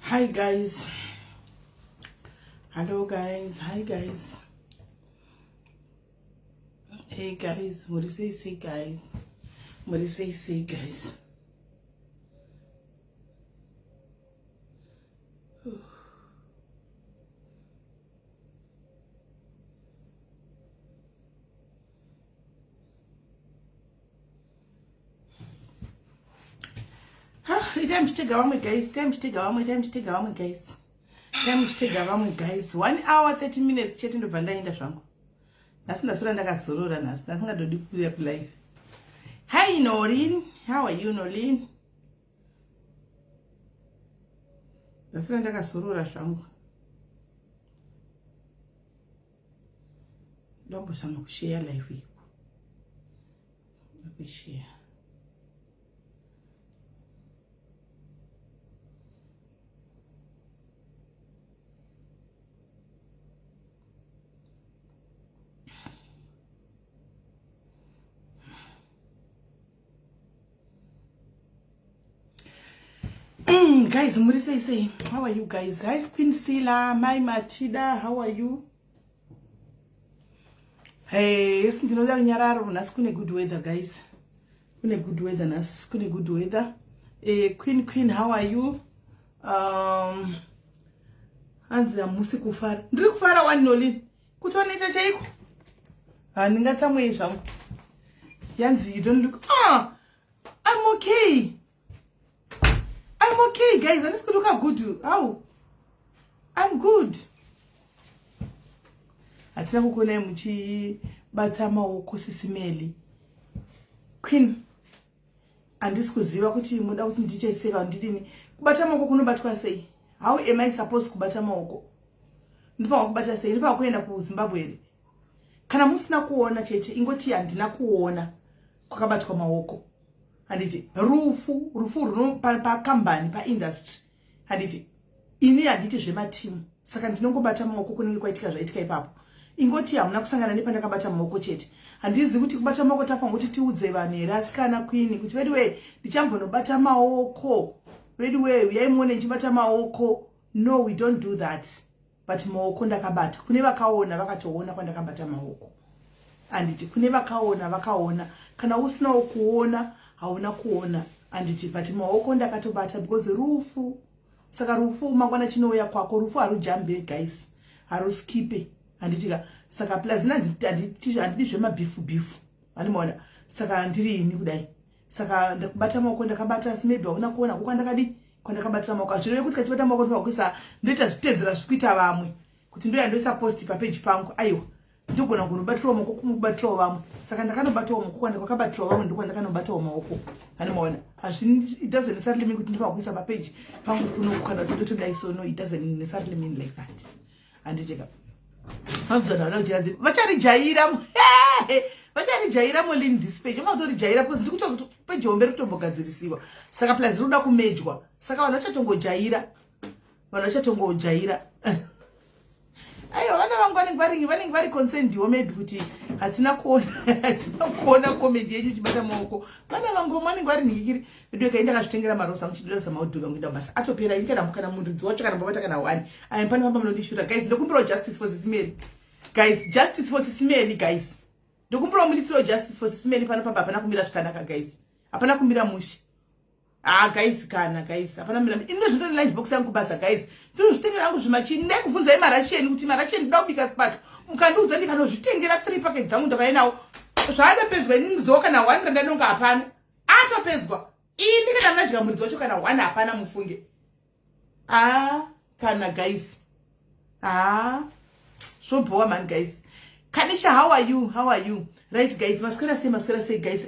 Hi guys. Hello guys. Hi guys. Hey guys. What do you say, say guys? What do you say, say guys? Itai muchitega vamwe guys, itai muchitega vamwe, itai muchitega vamwe guys, itai muchitega vamwe guys. 1 hour 30 minutes chete ndobva ndaenda zvangu. Nhasi ndaswera ndakazorora nhasi, ndasingatodi kuuya kulive. Hi Noreen, how are you Noreen? Ndaswera ndakazorora zvangu. Ndombozama kusheya live iko. Kusheya. Guys, muri sei sei? How are you guys? Hi Queen Sila, Mai Matida, how are you? Hey, yes, ndinoda runyararo nhasi kune good weather guys. Kune good weather nhasi, kune good weather. Eh, Queen Queen, how are you? Hanzi hamusi kufara. Ndiri kufara wani Nolin. Kutoneta chaiko? Handingatsamwei zvangu. Yanzi you don't look I'm okay. I'm okay guys. Handisi kulook good. How? I'm good. Hatina kukuonai muchibata maoko sisimeli. Queen, handisi kuziva kuti muda kuti ndiite sei kana ndidini. Kubata maoko kunobatwa sei? How am I supposed kubata maoko? Ndinofanira kubata sei? Ndinofanira kuenda kuZimbabwe here? Kana musina kuona chete ingoti handina kuona kwakabatwa maoko. Handiti rufu runo pakambani pa paindustry. Handiti ini handiti zvematimu, saka ndinongobata maoko kunenge kwaitika zvaitika ipapo. Ingoti hamuna kusangana nepandakabata maoko chete. Handizi kuti kubata maoko tafanira kuti tiudze vanhu here asikana Queen kuti veduwe ndichambonobata maoko, veduwe uyai muone ndichibata maoko. No, we don't do that. But maoko ndakabata. Kune vakaona vakatoona kwandakabata maoko. Handiti kune vakaona vakaona. Kana usinawo kuona hauna kuona. Handiti but maoko ndakatobata because rufu. Saka rufu mangwana chinouya kwako, rufu harujambe guys, haruskipe. Handiti ka saka plus handidi zvemabhifu bifu. Handimaona saka ndiri ini kudai. Saka ndakubata maoko ndakabata, asi maybe hauna kuona kwandakadi kwandakabatira maoko. Hazvirevi kuti kachibata maoko ndinofanira kuisa ndoita zvitedzera zvikuita vamwe kuti ndoya ndoisa post papeji pangu. Aiwa, ndogona kunobatirawo maoko kumubatirawo vamwe. Saka ndakanobatawo maoko kwandakabatirawo vamwe ndokwandakanobatirawo maoko. Handimaona it doesn't necessarily mean kuti ndinofanira kuisa papeji pangu kunoku kana kuti ndotodai so. No, it doesn't necessarily mean like that. Handiteka vacharijaira vacharijaira molin this page umakutorijaira because ndikuta kuti peji hombe rikutombogadzirisiwa, saka plus rikuda kumejwa, saka vanhu vachatongojaira, vanhu vachatongojaira. Aiwa, vana vangu vanenge vari concerned maybe kuti hatina kuona, hatina kuona comedy yenyu ichibata maoko. Vana vangu vanenge vari nhikikiri vedu. Kai ndakazvitengera marosa muchidira zamaudhuka kuenda basa atopera ini kana muridzi wacho kana mbabata kana one. Ai pane pamba munondishura guys. Ndokumbirawo justice for Sisimeli guys, justice for Sisimeli guys. Ndokumbirawo munditirawo justice for Sisimeli pano pamba. Hapana kumira zvakanaka guys, hapana kumira mushe. Ah guys, kana guys hapana mira. Ini ndozvindori lunch box yangu kubasa guys, ndinozvitengera hangu zvimachini. Ndaikubvunzai marasheni kuti marasheni ndoda kubika spark, mukandiudza ndikanozvitengera 3 packet dzangu ndakaenawo zvaatopedzwa. Ini ndizowa kana 1 randanonga hapana, atopedzwa. Ini kana ndadya muridzi wacho kana 1 hapana mufunge. Ah kana guys, ah zvobhowa man guys. Kanisha, how are you? How are you? Right guys, maswera sei, maswera sei guys?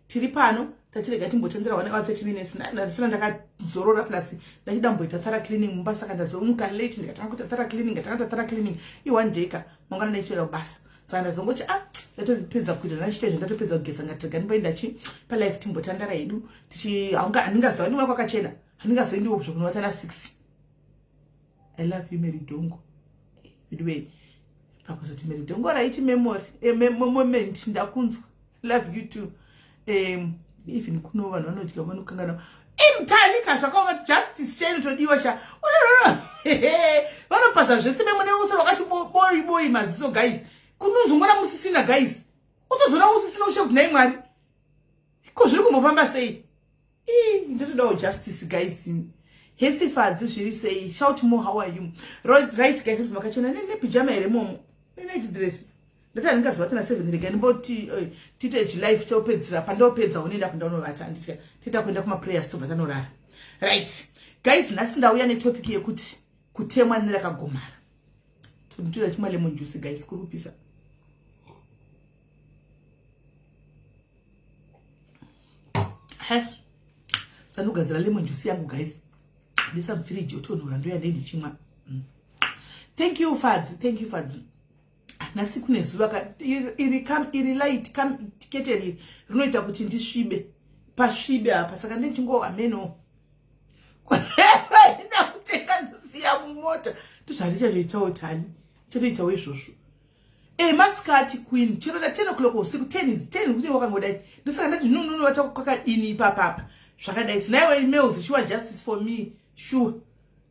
Tiri pano, tatirega timbotendera 1 hour 30 minutes. Ndasina ndakazorora, plus ndachida mboita thorough cleaning mumba, saka ndazomuka late ndikatanga kuita thorough cleaning. Ndatanga kuita thorough cleaning i one day ka mangwana ndaichienda kubasa, saka ndazongoti ah, ndatopedza kuita ndachiita izvo, ndatopedza kugeza, ngatirega ndimboenda chi palife timbotandara hedu tichi handingaziva ndimwe kwakachena, handingazoendiwo zvokunovata na 6. I love you Mary Dongo. Anyway, pakuzoti Mary Dongo right memory moment ndakunzwa. Love you too. Even kuno vanhu vanodya vanokangana. Imtali ka zvakaoma justice chainotodiwa cha vanopaza zvese memwe neuso rwakati boi boi maziso guys kunozongona musisina guys utozoona usisina ushe kuti nhai mwari ko zviri kumbofamba sei ii ndotodawo justice guys hesifadzi zviri sei shout more how are you right guys makachena nepijama here momo nenight dress ndati handingazovata na 7 rega ndimboti eh, tiite chilife chopedzera pandopedza unoenda kunda unovata handitya toita kuenda kumaprayers tobva tanorara right guys nhasi ndauya netopic yekuti kutemwa nerakagomara tonditora chimwa lemon juice guys kuri kupisa he sandogadzira lemon juice yangu guys ndisa mufiriji yotonhora ndoya ndei ndichimwa mm. thank you fadzi thank you fadzi nhasi kune zuva ka iri kam iri light kam kete riri rinoita kuti ndisvibe pasvibe apa saka ndichingo ameno enda kutenga ndosiya mumota ndozvandichazoitawo tani chatoitawo izvozvo e masikati queen chero na 10 o'clock usiku 10 is 10 kuti wakangodai ndosaka ndati zvinononovata kwakadini ipapapa zvakadai sinaiwe emails sure justice for me sure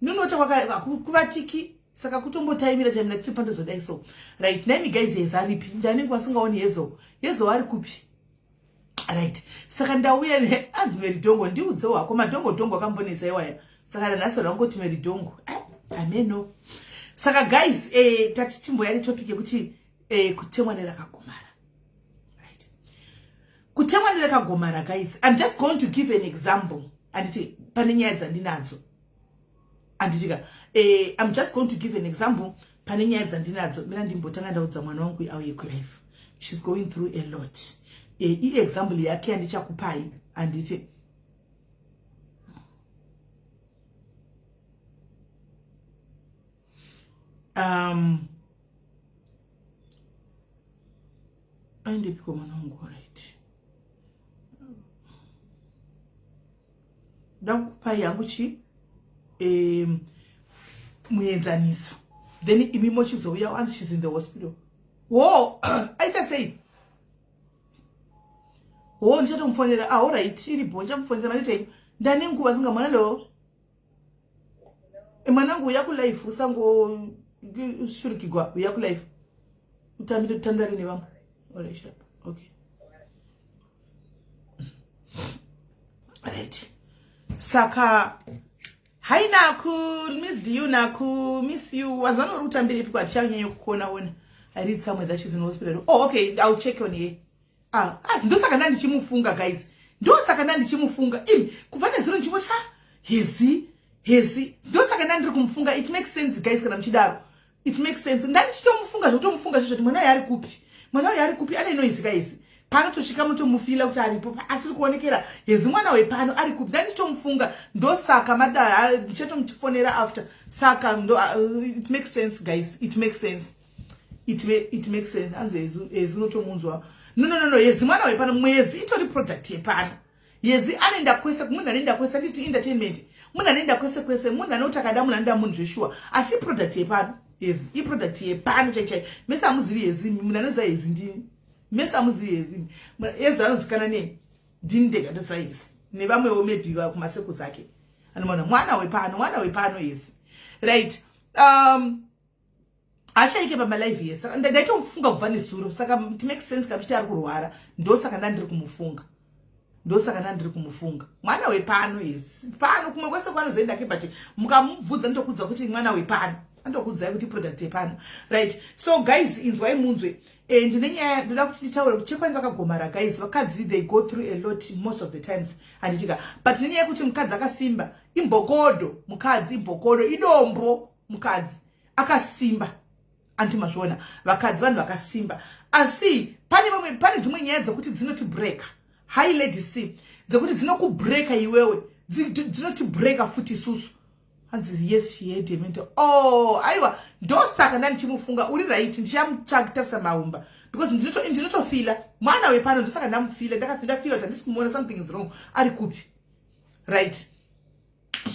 nonovata kuvatiki saka kutombotaimira taimira tiri pandozodai so right naimi guys hezo aripi ndanenge vasingaoni hezo hezo ari kupi right saka ndauya anzi meridhongo ndiudzewo hako madhongo dhongo akambonetsa iwaya saka nanhasi rangoti meridhongo eh, ameno saka guys eh, tati timboya netopic yekuti eh, kutemwa nerakagomara right kutemwa nerakagomara guys i'm just going to give an example anditi pane nyaya dzandinadzo anditika eh, i'm just going to give an example pane nyaya dzandinadzo mira ndimbotanga ndaudza mwana wangu auye kulife she's going through a lot eh, iexample yake yandichakupai anditi um aendepiko mwana wangu right ndakupai hangu chi um, muenzaniso then imi mochizouya once she's in the hospital wo aita sei wo ndichatomufonera ah, alright iri bho ndichamufonera manitei ndane nguva singamwana lo eh, mwanangu uya kulife usangoshurikigwa uya kulife utambire tutandare nevamwe alright okay right saka hi naku missed you naku miss you wazana uri kutambirepi kwatichanyanya kukuona ona i read somewhere that she's in hospital oh okay ill check on her ah, ah ndosaka nda ndichimufunga guys ndosaka nda ndichimufunga imi kubva nezuro ndichingoti ha hezi hezi ndosaka nda ndiri kumufunga it makes sense guys kana muchidaro it makes sense ndandichitomufunga zvekutomufunga zvezvo kuti mwana uyu ari kupi mwana uyu ari kupi ane noise guys pano tosvika mutomufila kuti aripo asiri kuonekera hezi mwana wepano ari kupi ndandichitomufunga ndosaka madara ndichatomufonera after saka ndo, it makes sense guys it makes sense it, it makes sense anzi hezi unotomunzwa no no no no hezi mwana wepano mwezi itori product yepano yezi anoenda kwese munhu anoenda kwese anditi entertainment munhu anoenda kwese kwese munhu anoti akada munhu anoda munhu zveshuwa asi product yepano yezi iproduct yepano chaichai mese amuzivi yezi munhu anoziva yezi ndini mese amuzivi yezi yezi anozikana nei ndini ndega ndoziva yezi nevamwewo maybe kumaseko zake anomaona mwana wepano mwana wepano yezi right um ashaike pamalive yes saka ndaitomufunga kubva nezuro saka it makes sense kamuchiti ari kurwara ndosaka ndandiri kumufunga ndosaka ndandiri kumufunga mwana wepano yes pano kumwe kwese kwanozoenda ke but mukamubvudza ndokudza kuti mwana wepano andokuudzai kuti product yepano right so guys inzwai munzwe eh, ndine nyaya ndoda kuti nditaure kuti chekwani vakagomara guys vakadzi they go through a lot most of the times handitika but nenyaya yekuti mukadzi akasimba imbokodo mukadzi imbokodo idombo mukadzi akasimba anti mazviona vakadzi vanhu vakasimba asi pane vamwe pane dzimwe nyaya dzekuti dzinoti breaker high lady c dzekuti dzinokubreaker iwewe dzinoti breaker futi isusu hanzi yes she had a mental oh aiwa ndosaka ndandichimufunga uri right ndichamutsvakitarisa maumba because ndinotofila mwana wepano ndosaka ndamufila ndakafila kuti handisi kumuona something is wrong ari kupi right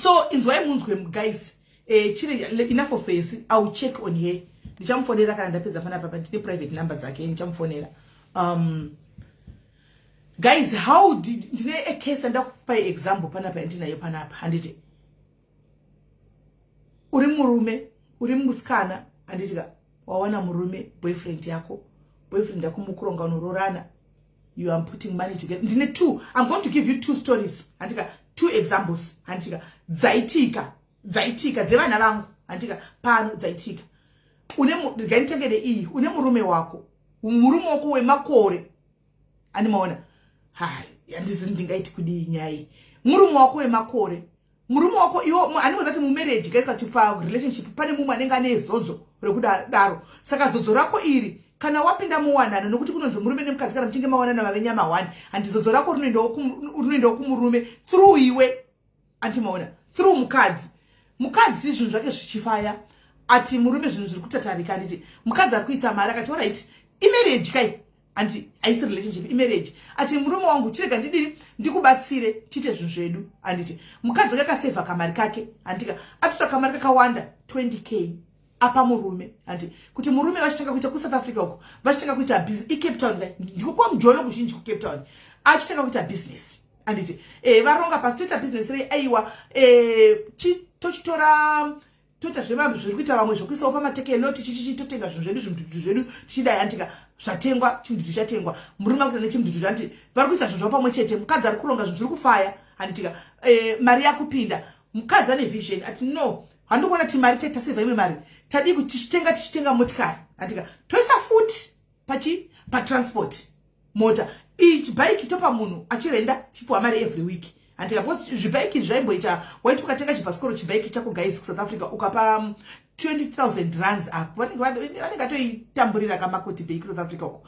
so inzwai munzwe guys eh, chiri enough of face i will check on her ndichamufonera kana ndapedza panapa pa ndine private number dzake ndichamufonera um, Guys, how did, ndine a case andakupai example panapa yandinayo panapa, handiti? Uri murume, uri musikana, handiti ka? Wawana murume, boyfriend yako, boyfriend yako mukuronga unororana. You are putting money together. Ndine two, I'm going to give you two stories, handika? Two examples, handika? Dzaitika, dzaitika dzevana vangu, handika? Pano dzaitika. Une, regai nditengere iyi. Une murume wako, murume wako wemakore, andimaona? Hai, handizi ndingaiti kudii nyaya iyi. Murume wako wemakore, murume wako iwo handingozati mumarriage kaikati parelationship pane mumwe anenge ane zodzo rekudaro. Saka zodzo rako iri, kana wapinda muwanano, nokuti kunonzi murume nemukadzi kana muchinge mawanana mave nyama one, handi? Zodzo rako rinoendawo kumurume through iwe, andimaona? Through mukadzi. Mukadzi zvinhu zvake zvichifaya, ati murume zvinhu zviri kutatarika, handiti? Mukadzi ari kuita mari, akati, "Alright, imarriage kai, handi? Haisi relationship, imarriage." Ati, "Murume wangu, chirega ndidini, ndikubatsire tiite zvinhu zvedu," handiti? Mukadzi kakasevha kamari kake, handika? Atotora kamari kakawanda, 20K, apa murume, handi? Kuti murume vachitanga kuita kuSouth Africa uko, vachitanga kuita business iCape Town, ndiko kwamujolo kuzhinji kuCape Town, achitanga kuita business, handiti? Varonga pasi, toita business rei? Aiwa, tochitora toita zviri kuita vamwe, zvokuisawo pamatekeloti, chichichi, totenga zvinhu zvedu, zvimudhudhu zvedu tichidai, handika? Zvatengwa, chimudhudhu chatengwa, murume akuita nechimudhudhu, handiti? Vari kuita zvinhu zvavo pamwe chete. Mukadzi ari kuronga, zvinhu zviri kufaya, handitika? Mari yakupinda. Mukadzi ane vision, ati, "No, handikuona ti mari tasevha imwe mari, tadii kuti tichitenga motikari, handika? Toisa futi pachi patransport mota iyi, bhaiki topa munhu achirenda, tipiwa mari every week," handika? Because zvibhaiki zvaimboita, waiti ukatenga chibhasikoro, chibhaiki chako, guys, kuSouth Africa, ukapa 20 000 rands apo, vanenge atoitamburira kamakoti bei kuSouth Africa uko.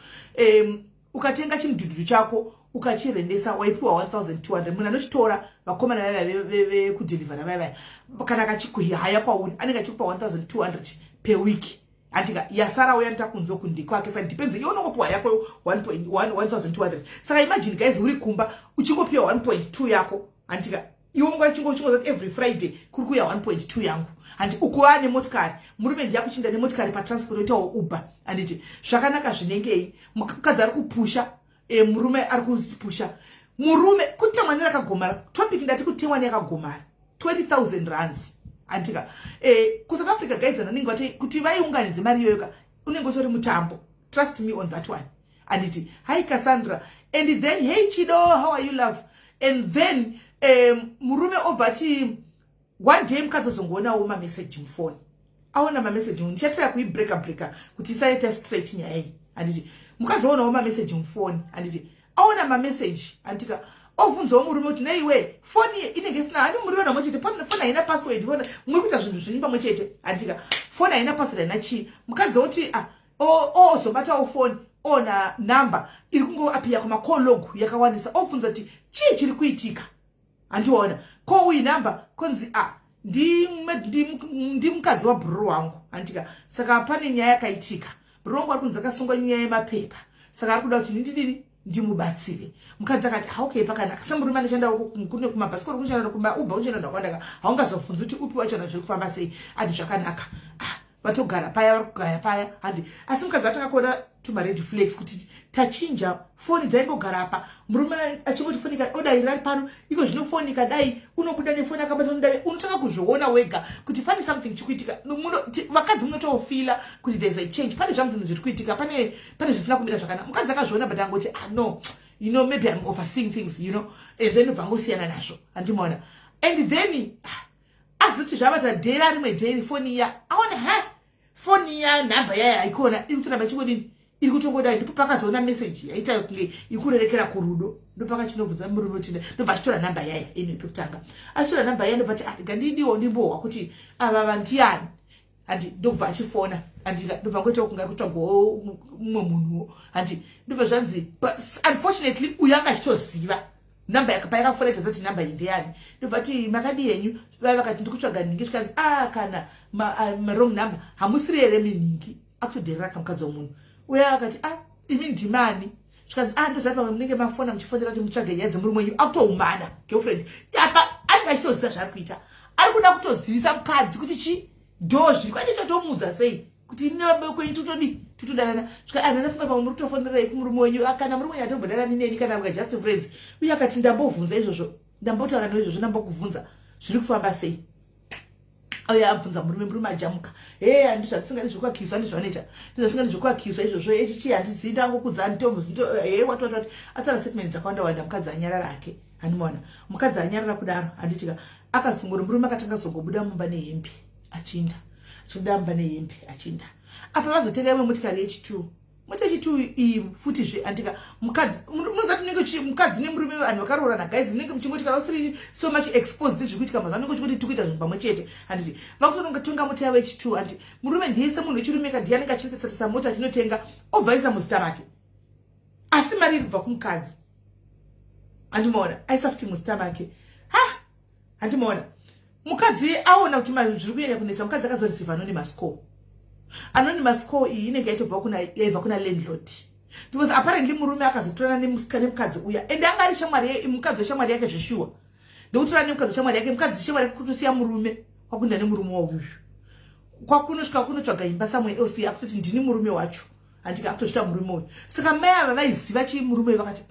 Ukatenga chimudhudhudhu chako, ukachirendesa, waipiwa 1200. Munhu anochitora, vakomana vaiva vekudhilivhara vaivaya, kana akachikuhaya kwauri, anenge achikupa 1200 per week, handika? Yasara uya kunze kundikwake. Saka depends, iwe unongopiwa yako 1200. Saka imagine, guys, uri kumba uchingopiwa 1.2 yako, handika? Iwe unga chingozoti every Friday kuri kuuya 1.2 yangu, handi? Ukuva nemotikari, murume ndiyakuchinda nemotikari patransport, oitawo Uber, handiti? Zvakanaka zvinengei? Mukadzi ari kupusha, murume ari kupusha. Murume kutemwa nerakagomara, topic ndati kutemwa nerakagomara, 20 000 rands, handika? KuSouth Africa, guys, anonenge vati kuti vaiunganidze mari iyoyoka, unenge utori mutambo. Trust me on that one, handiti? Hi Cassandra, and then hey Chido, how are you, love? And then murume obva ati one day, mukadzi ozongoonawo mameseji mufoni. Aona mameseji, ndichatira kuibreka breka kuti isaita straight nyaya iyi, handiti? Mukadzi aonawo mameseji mufoni, handiti? Aona mameseji, handitika? Obvunzawo murume kuti, "Neiwe, foni inenge isina hani? Muri vanhu pamwe chete, foni haina password, muri kuita zvinhu zvenyu pamwe chete, handitika? Foni haina password, haina chii?" Mukadzi oti, ah, ozobatawo foni, ona namba iri kungoapiya kumacall log yakawandisa. Obvunza kuti, "Chii chiri kuitika?" Handiona ko uyi namba konzi, a, ndi mukadzi wabhururu wangu, handika? Saka pane nyaya yakaitika, bhururu wangu ari kunzi akasungwa nyaya yemapepa, saka ari kuda kuti ndidini, ndimubatsire. Mukadzi akati, "Okay, pakanaka." Semurume anoshanda kune kumabhasikoro, kunoshanda kumaUber, kunoshanda ndakawandaka, haungazobvunzi kuti upi wachona, zviri kufamba sei. Ati, "Zvakanaka." Ah, vatogara paya, vari kugaya paya, handi? Asi mukadzi atanga kuona tumared flags kuti tachinja foni, dzaingogara apa, murume achingoti foni odai rari pano, iko zvino foni ikadai, unobuda nefoni akabata, unodai. Unotanga kuzviona wega kuti pane something chikuitika. Vakadzi munotofila kuti there's a change, pane something zviri kuitika, pane zvisina kumira zvakanaka. Mukadzi akazviona, but angoti, "Ah, no, maybe I'm overseeing things," and then ubva angosiyana nazvo, handimaona? And then, ah, azoti zvabata dhera rimwe dheri, foni iya aone, ha, foni iya nhamba yaya haikona, iri kutoramba ichingodini, iri kutongodai. Ndipo pakazoona meseji yaita kunge ikurerekera kurudo. Ndopakachinobvunza murume kuti, ndobva achitora nhamba yaya ino pekutanga, achitora nhamba yaya, ndobva ti, "Ah, ngandidiwo ndimbohwa kuti ava vandiani," handi? Ndobva achifona, handi? Ndobva ngoitawo kunge ari kutsvagawo mumwe munhuwo, handi? Ndobva zvanzi, unfortunately, uyu anga achitoziva namba payakafona, itaziva kuti namba iyi ndeyani. Ndobva ti, "Makadi henyu?" Vaya vakati, "Ndikutsvaga nhingi." Zvikanzi, "A, ah, kana mawrong number, hamusiri here minhingi?" Akutodherera kamukadzi womunhu uya. Akati, "A, ah, imi ndimani?" Zvikanzi, "A, ah, ndozva pamwe munenge mafona muchifonera kuti mutsvage nyaya dzemurume wenyu." Akutoumana girlfriend apa, anenge achitoziva zvaari kuita, ari kuda kutozivisa mukadzi kuti chi ndo zviri kwandichatомudza sei. Kuti ini nevababa kwenyu totodi totodanana. Svika ah, ndandafunga pamwe muri kutofonerai kumurume wenyu. Ah, kana murume wenyu atombodanani neni, kana we just friends. Uye akati, ndambovhunza izvozvo, ndambotaura newe izvozvo, ndambokubvunza zviri kufamba sei. Auya abvunza murume, murume ajamuka. He, handi zvandisingadi zvekuaccuswa, handi zvanoita, ndizvandisingadi zvekuaccuswa izvozvo. Echichi handizivi, ndangokudza, handitombozi. He, wati wati wati, ataura statement dzakawanda wanda. Mukadzi anyarara hake, handimaona mukadzi anyarara kudaro, handitika akazongori murume akatanga zongobuda mumba nehembe achinda, achibuda mumba nehembe achinda. Apa vazotenga imwe motikari yechi2, mota yechi2 iyi futizve, andika mukadzi munozati munenge mukadzi nemurume, vanhu vakaroorana guys, munenge muchingoti kana usiri so much exposed zviri kuitika mazuva, unenge uchingoti tiri kuita zvinhu pamwe chete, handiti? Vakutononga mota yavo yechi2, handi murume ndiye semunhu wechirume ka, ndiye anenge achinotsatisa mota, achinotenga, obva aisa muzita rake, asi mari iri kubva kumukadzi, handimaona? Aisa futi muzita make. Ha, handimaona? Mukadzi aona kuti zviri kunyanya kunetsa. Mukadzi akazoreceive anonymous call. Anonymous call iyi inenge yaitobva kuna, yaibva kuna landlord, because apparently murume akazotorana nemukadzi uya, ende anga ari shamwari, mukadzi weshamwari yake zveshuwa. Ndekutorana nemukadzi weshamwari yake, mukadzi shamwari yake kutosiya murume, kwakunda nemurume wauyu, kwakunosvika kunotsvaga imba somewhere else, akutoti ndini murume wacho, handika akutosvika murume uyu. Saka mai ava vaiziva chii murume uyu, vakati,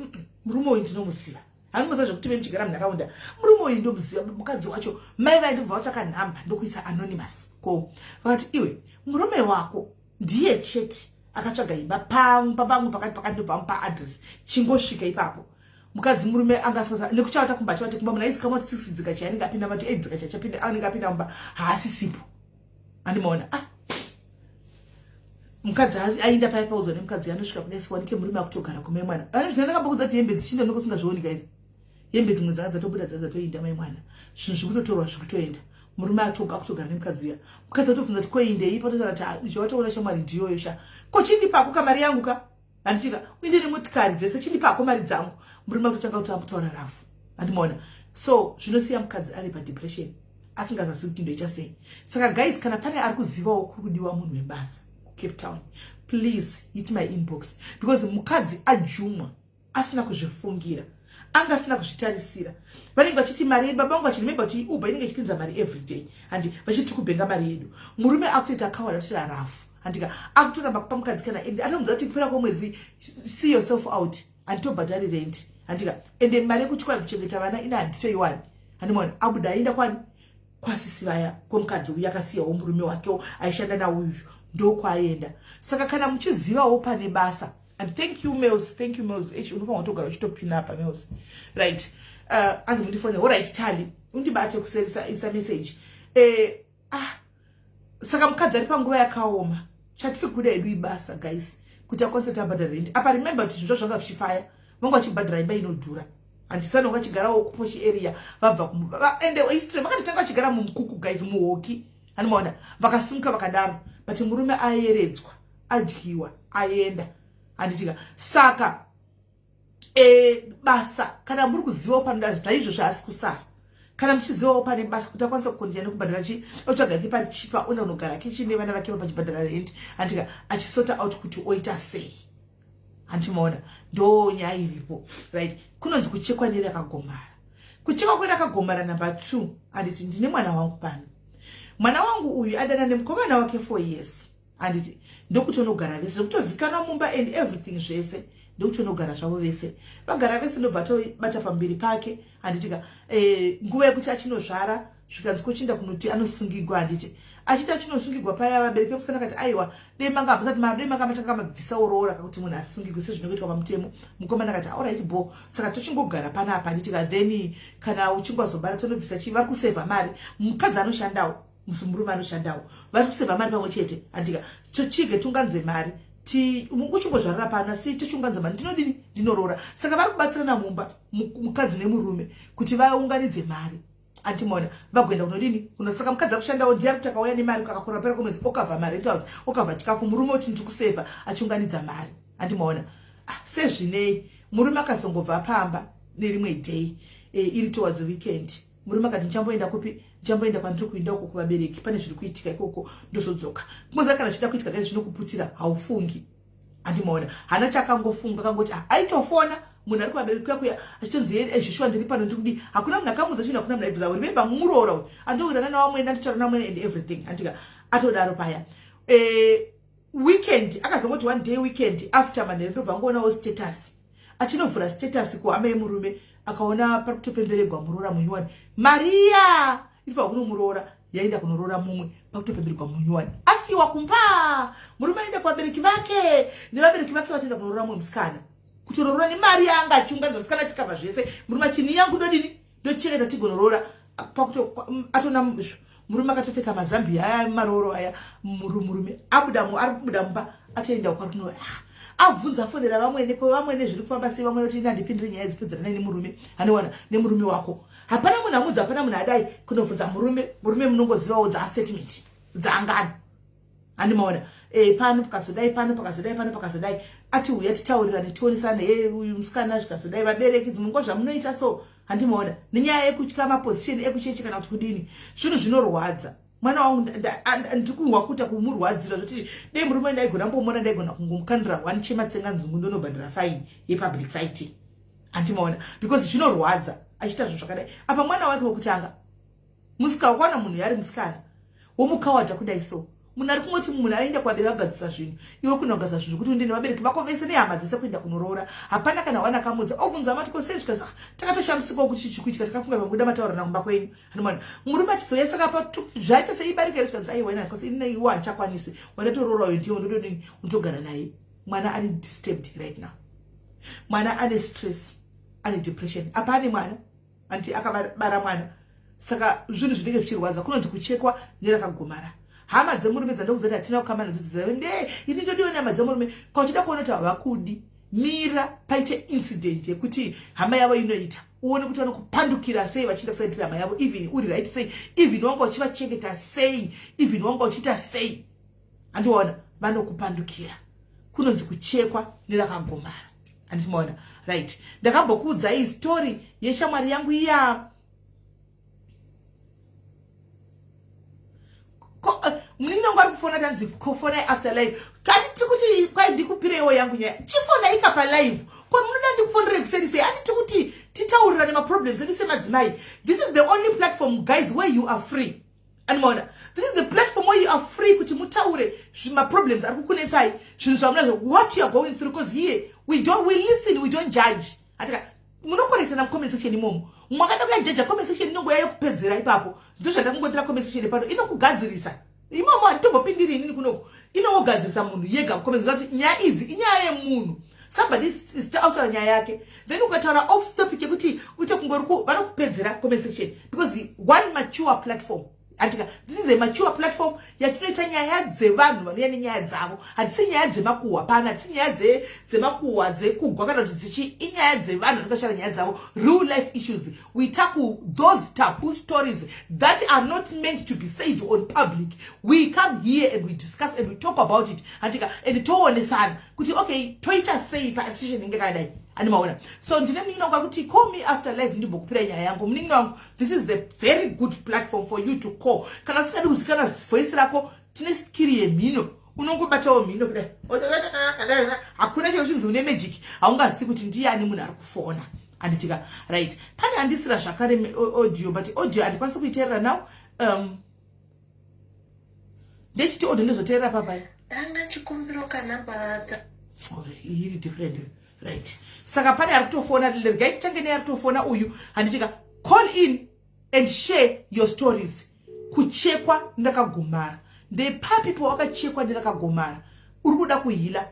murume uyu ndinomuziva." Handimuziva zvekuti vemuchigara munharaunda, murume uyu ndomuziva. Mukadzi wacho, mai vai, ndobva vatsvaka nhamba, ndokuisa anonymous ko. Vakati, "Iwe, murume wako ndiye chete akatsvaga imba pangu pakati pakati." Ndobva mupa address, chingosvika ipapo. Mukadzi, murume anga nekuchavata kumba, achavati kumba munhu aizikamwa kuti 6 dzika chai anenge apinda, mati 8 dzika chai anenge apinda mumba, haasisipo, andimaona? Ah, mukadzi aenda paya, paudzwa nemukadzi, anosvika kudai, siwanike murume akutogara kumai mwana. Ndakambokudza kuti hembe dzichinda nokusingazvioni guys, hembe dzimwe dzanga dzatobuda, dzaa dzatoinda mai mwana, zvinhu zviri kutotorwa, zviri kutoenda. Murume atoga akutogara nemukadzi uya. Mukadzi atobvunza kuti koindei, patotaura kuti zvawatoona shamwari ndiyoyo sha. Ko chindipako kamari yangu ka, handitika uinde nemotikari dzese, chindipako mari dzangu. Murume akutotanga kuti amutaura rafu, handimaona? So zvinosiya mukadzi ave padepression, asingazazivi kuti ndoita sei. Saka guys, kana pane ari kuzivawo kuri kudiwa munhu webasa kuCape Town, please hit my inbox, because mukadzi ajumwa asina kuzvifungira, anga asina kuzvitarisira. Vanenge vachiti mari yedu, baba vangu vachirememba kuti Uber inenge ichipinza mari everyday, handi vachiti kubhenga mari yedu. Murume akutoita kawada kuti rafu, handika akutoramba kupa mukadzi kana ende atomudza kuti kupera kwomwedzi, see yourself out, handitobhadhari rent, handika ende mari yekutywa kuchengeta vana ina handitoiwani, handimaona? Abuda aenda kwani, kwasisi vaya kwemukadzi uyu akasiyawo murume wakewo aishanda nauyu, ndokwaaenda. Saka kana muchizivawo pane basa, and thank you Males, thank you Males. H, unofanira kutogara uchitopina apa Males, right? Anzi mundifone. Alright Tali, undibate kuserisa, isa message. Ah, saka mukadzi ari panguva yakaoma. Chatiri kuda edu ibasa guys, kuti akwanise kuti abhadhara rent. Apa remember kuti zvinhu zvanga zvichifaya, vanga vachibhadhara imba inodhura, handisani vachigarawo kuposh area, vabva ende history vakatotanga vachigara mumukuku guys, muhoki, handimaona? Vakasimuka vakadaro, but murume ayeredzwa, adyiwa, aenda, handitika? Saka basa, kana muri kuzivawo panoda zvaizvozvo, asi kusara kana muchizivawo pane basa kuti akwanisa kukondinya nekubhadhara chi, otsvaga ke pari chipa, oenda kunogara kichine vana vake pachibhadhara rent, handika achisota out kuti oita sei, handimaona? Ndo nyaya iripo, right? Kunonzi kuchekwa nerakagomara, kuchekwa kwerakagomara. Number 2, handiti ndine mwana wangu pano. Mwana wangu uyu adana nemukomana wake 4 years, handiti? Ndokuti unogara vese, zvekutozikanwa mumba and everything zvese, ndokuti unogara zvavo vese. Vagara vese, ndobva tobata pamberi pake, handitika? Nguva yekuti achinozvara, zvikanzi kochinda kunoti anosungigwa, handiti? Achiti achinosungigwa paya, vabereki vemusikana akati, "Aiwa, dei manga musati, dei manga matanga mabvisa uroora kakuti munhu asungigwe sezvinokuitwa pamutemo." Mukomana akati, "Alright bo, saka tochingogara panapa, handitika? Then kana uchingwazobara tonobvisa chii." Vari kusevha mari, mukadzi anoshandawo, murume anoshandawo, vari kusevha mari pamwe chete, handika? Tochige tunganze mari, uchingozvarira pano, asi tochiunganza mari, ndinodini, ndinoroora. Saka vari kubatsirana mumba, mukadzi nemurume, kuti vaunganidze mari, andimaona? Vagoenda kunodini, saka mukadzi akushandawo, ndiye ari kuti akauya nemari kakakora pera kwemwedzi, okavha marentals, okavha chikafu. Murume uti ndiri kusevha, achiunganidza mari, andimaona? Ah, sezvinei murume akazongobva pamba nerimwe day, iri towards weekend. Murume akati, "Ndichamboenda kupi? Ndichamboenda kwandiri kuinda uko kuvabereki, pane zviri kuitika ikoko, ndozodzoka." Kumoza kana zvichida kuitika kai, zvinokuputira, haufungi, handimaona? Hana chakangofunga, kangoti, ah, aitofona munhu ari kuvabereki kuya kuya, achitonzi, "Zvishwa, ndiri pano, ndiri kudii." Hakuna munhu akamuudza chinhu, hakuna munhu aibvunza. Remember, muroora uyu andowirana nawamwene, anditaura namwene and everything, handika? Atodaro paya. Weekend akazongoti one day, weekend after manheru, ndobva ngoonawo status. Achinovhura status kuhama yemurume, akaona pari kutopemberegwa muroora munyuwani. Mariya irifa kunomuroora yaenda kunoroora mumwe, pakutopemberegwa munyuwani, asiwa kumba. Murume aenda kuvabereki vake, nevabereki vake vatoenda kunoroora mumwe musikana, kutororoora nemari yaanga achiunganidza. Musikana achikavha zvese, murume achini yangu ndodini, ndochengeta tigonoroora. Atona murume akatopfeka mazambiya aya marooro aya. Murume abuda, ari kubuda mumba, atoenda kwari kuno. Abvunza, afonera vamwene, ko vamwene zviri kufamba sei? Vamwene kuti, "Handipindire nyaya dzipedzerana nemurume." Anowana nemurume wako, hapana munhu amudza, hapana munhu adai kunobvunza murume. Murume munongozivawo dzaastatement dzaangano, handimaona? Pano pakazodai, pano pakazodai, pano pakazodai. Ati uya titaurirane, tionesane. E, uyu musikana zvikazodai, vabereki dzimwe nguva zvamunoita so, handimaona? Nenyaya yekutya maposition ekuchechi kana kuti kudini, zvinhu zvinorwadza. Mwana wangu ndiri kuita kumurwadzira zvoti dei murume ndaigona mbomona, ndaigona kungomukandira one chematsenga nzungu, ndonobhadhara fine yepublic fighting, handimaona? Because zvinorwadza achiita zvinhu zvakadai. Apa mwana wake wekutanga musika, wakaona munhu yari musikana womukawadha kudai so, munhu ari kungoti munhu aenda kuvabereki akugadzisa zvinhu, iwe kuenda kugadzisa zvinhu kuti uende nevabereki vako vese nehama dzese kuenda kunoroora. Hapana kana wana akamudza. Obvunza mati, "Ko sei?" Zvikanzi, "Ah, takatoshamisikawo kuti chichikuitika, takafunga panguda mataurana kumba kwenyu." Anomana murume achizoya, saka zvaita seibarika here? Zvikanzi, "Aiwa, because ini iwo handichakwanisi, wandatoroora uyu ndiyo ndododini, unotogara naye." Mwana ari disturbed right now, mwana ane stress, ane depression. Apa ane mwana, anti akabara mwana, saka zvinhu zvinenge zvichirwadza. Kunonzi kuchekwa nerakagomara. Hama dzemurume dzandokuzati hatina kukama nadzo dzidza nde ini ndodiwa nehama dzemurume. Kauchida kuona kuti havakudi, mira paite incident yekuti hama yavo inoita, uone kuti vanokupandukira sei vachienda kusaidira hama yavo. Even uri right sei, even wanga uchivachengeta sei, even wanga uchiita sei, handiwaona vanokupandukira. Kunonzi kuchekwa nerakagomara, handiti maona? Right, ndakambokuudzai story yeshamwari yangu iya. Munin'ina wangu ari kufona, tanzi kofonai after live. Kati tiri kuti kwai ndikupireiwo yangu nyaya, chifonai kapa live. Ko munoda ndikufonere kuseri sei? Handiti kuti titaurirane maproblems edu semadzimai? This is the only platform, guys, where you are free, animaona? This is the platform where you are free kuti mutaure maproblems ari kukunetsai, zvinhu zvamunazvo, what you are going through, because here we don't, we listen, we don't judge. Atika munokorektana mucomment section imomo. Mwakada kuyajaja comment section, inongoya yokupedzera ipapo. Ndo zvandakungotira comment section pano, inokugadzirisa imomo. Handitombopindiri inini kunoko, inongogadzirisa munhu yega comment. Zati nyaya idzi inyaya yemunhu, somebody is autaura nyaya yake, then ukataura off topic yekuti uite kungori, vanokupedzera comment section, because one mature platform, andika? This is a mature platform yatinoita nyaya dzevanhu vanouya nenyaya dzavo. Hadzisi nyaya dzemakuhwa pano, hadzisi nyaya dzemakuhwa dzekugwa kana kuti dzichi, inyaya dzevanhu vanenge nyaya dzavo, real life issues. We tackle those taboo stories that are not meant to be said on public. We come here and we discuss and we talk about it, andika? And toonesana kuti okay, toita sei pasituation inge kadai, andimaona? So ndine munin'ina wangu akuti, "Call me after live ndimbokupira nyaya yangu." Munin'ina wangu, this is the very good platform for you to call. Kana usingadi kuzikana voice rako, tine skill yemhino, unongobatawo mhino kudai, hakuna chero chinzi une magic, haungazivi kuti ndiani munhu ari kufona, handitika? Right, pane handisira zvakare audio, but audio handikwanisi kuiteerera now. Ndechiti audio ndozoteerera papai. Ndanga chikumbiro kanhamba dza Oh, iri different. Right, saka pane ari kutofona, regai titange neari kutofona uyu, handitika? Call in and share your stories. Kuchekwa ndakagomara, ndepapi pawakachekwa nerakagomara? Uri kuda kuheala,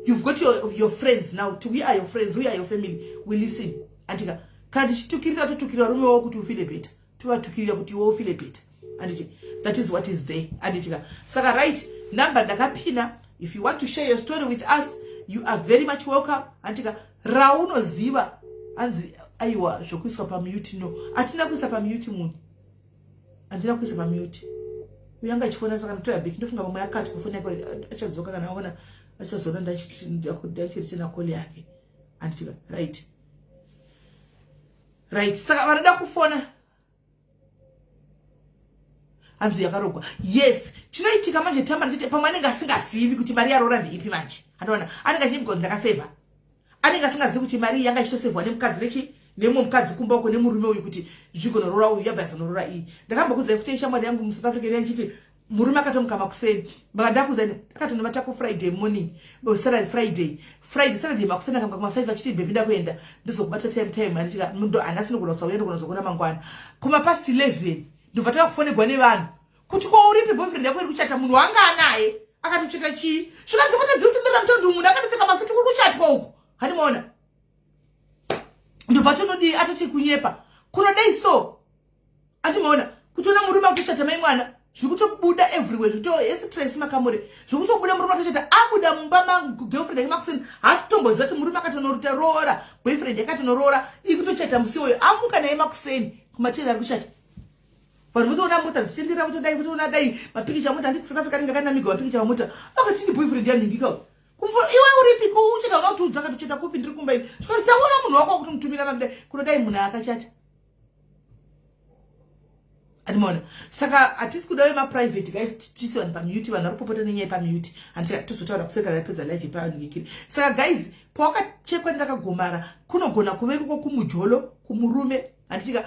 you've got your friends now. We are your friends, we are your family, we listen, andika? Kana tichitukirira, totukirira varume wavo kuti ufeel better, tovatukirira kuti iwe ufeel better, anditi? That is what is there, anditika? Saka right, number ndakapina. If you want to share your story with us, you are very much welcome, andika? Raunoziva anzi aiwa, zvokuiswa pamute, no, hatina kuisa pamute munhu, handina kuisa pamute. Uyu anga achifona, saka ndotoya back. Ndofunga pamwe akati kufoni yake, achadzoka kana aona, achazoona ndachiritena call yake, anditika? Right, saka vanoda kufona, hanzi yakarogwa. Yes, chinoitika manje, tamba ndichiti pamwe anenge asingazivi kuti mari yarora ndeipi manje, andoona anenge achii, because ndakasevha, anenge asingazivi kuti mari iyi yanga ichitosevhwa nemukadzi nechi nemumwe mukadzi kumba uko nemurume uyu kuti zvigonorora uyu, yabva yazonorora iyi. Ndakambokudzai futi shamwari yangu muSouth Africa yanchiti Murume akatomuka makuseni, vakadakuza akatonovata kuFriday morning, Saturday, Friday, Friday, Saturday makuseni akamuka kuma5 achiti, "Baby, ndakuenda, ndizokubata time time." Anditika hanasi nogona kusauya, ndogona kuzokona mangwana kumapast 11. Ndobva tava kufonegwa nevanhu kuti, "Ko uripi? Boyfriend yako iri kuchata." Munhu wanga anaye akatochata chii? Zvikanzi mota dziri kutendera mutaundi, munhu akatopfeka masuti, kuri kuchatwa uku. Handimaona, ndobva tonodii? Atoti kunyepa kunodei. So andimaona kutiona murume akutochata mai mwana, zviri kutobuda everywhere, zvito estress makamuri, zviri kutobuda. Murume atochata, abuda mumba magirlfriend yake makuseni, haasi kutomboziva kuti murume akatonoruta roora, boyfriend yakatonoroora iri kutochata musi iwoyo. Amuka naye makuseni kumateri ari kuchata. Vanhu votoona mota dzichitenderera, votodai, votoona dai mapikicha mota. Handi South Africa anenge akanamigwa mapikicha mamota, akatini boyfriend yanhingika. Iwe uripi? Ko ucheta una kutiudza akatocheta kupi? Ndiri kumba ini. Zvikanzi, "Taona munhu wako wakutomutumira makudai." Kunodai munhu akachata, andimaona. Saka hatisi kuda vemaprivate guys, tisi vanhu pamute. Vanhu vari kupopota nenyaya pamute, handiti? Tozotaura kusekara rapedza live yepanhingikiri. Saka guys, pawakachekwa ndakagomara, kunogona kuve ikoko kumujolo, kumurume, handitika?